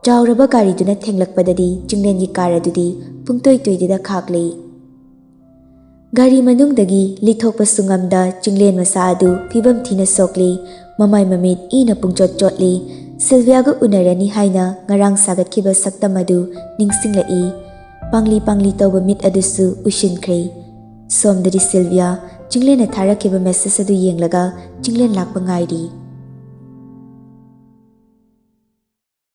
ꯆꯥꯎꯔꯕ ꯒꯥꯔꯤꯗꯨꯅ ꯊꯦꯡꯂꯛꯄꯗꯗꯤ ꯆꯤꯡꯂꯦꯟꯒꯤ ꯀꯥꯔ ꯑꯗꯨꯗꯤ ꯄꯨꯡꯇꯣꯏ ꯇꯣꯏꯗꯨꯗ ꯈꯥꯛꯂꯤ꯫ ꯒꯥꯔꯤ ꯃꯅꯨꯡꯗꯒꯤ ꯂꯤꯊꯣꯛꯄꯁꯨ ꯉꯝꯗ ꯆꯤꯡꯂꯦꯟ ꯃꯆꯥ ꯑꯗꯨ ꯐꯤꯕꯝ ꯊꯤꯅ ꯁꯣꯛꯂꯤ꯫ ꯃꯃꯥꯏ ꯃꯃꯤꯠ ꯏꯅ ꯄꯨꯡꯆꯣꯠ ꯆꯣꯠꯂꯤ꯫ ꯁꯤꯜꯚꯤꯌꯥꯒ ꯎꯅꯔꯅꯤ ꯍꯥꯏꯅ ꯉꯔꯥꯡ ꯁꯥꯒꯠꯈꯤꯕ ꯁꯛꯇꯝ ꯑꯗꯨ ꯅꯤꯡꯁꯤꯡꯂꯛꯏ꯫ ꯄꯥꯡꯂꯤ ꯄꯥꯡꯂꯤ ꯇꯧꯕ ꯃꯤꯠ ꯑꯗꯨꯁꯨ ꯎꯏꯁꯤꯟꯈ꯭ꯔꯦ꯫ ꯁꯣꯝꯗꯗꯤ ꯁꯤꯜꯚꯤꯌꯥ ꯆꯤꯡꯂꯦꯟꯅ ꯊꯥꯔꯛꯈꯤꯕ ꯃꯦꯁꯦꯖ ꯑꯗꯨ ꯌꯦꯡꯂꯒ ꯆꯤꯡꯂꯦꯟ ꯂꯥꯛꯄ ꯉꯥꯏꯔꯤ꯫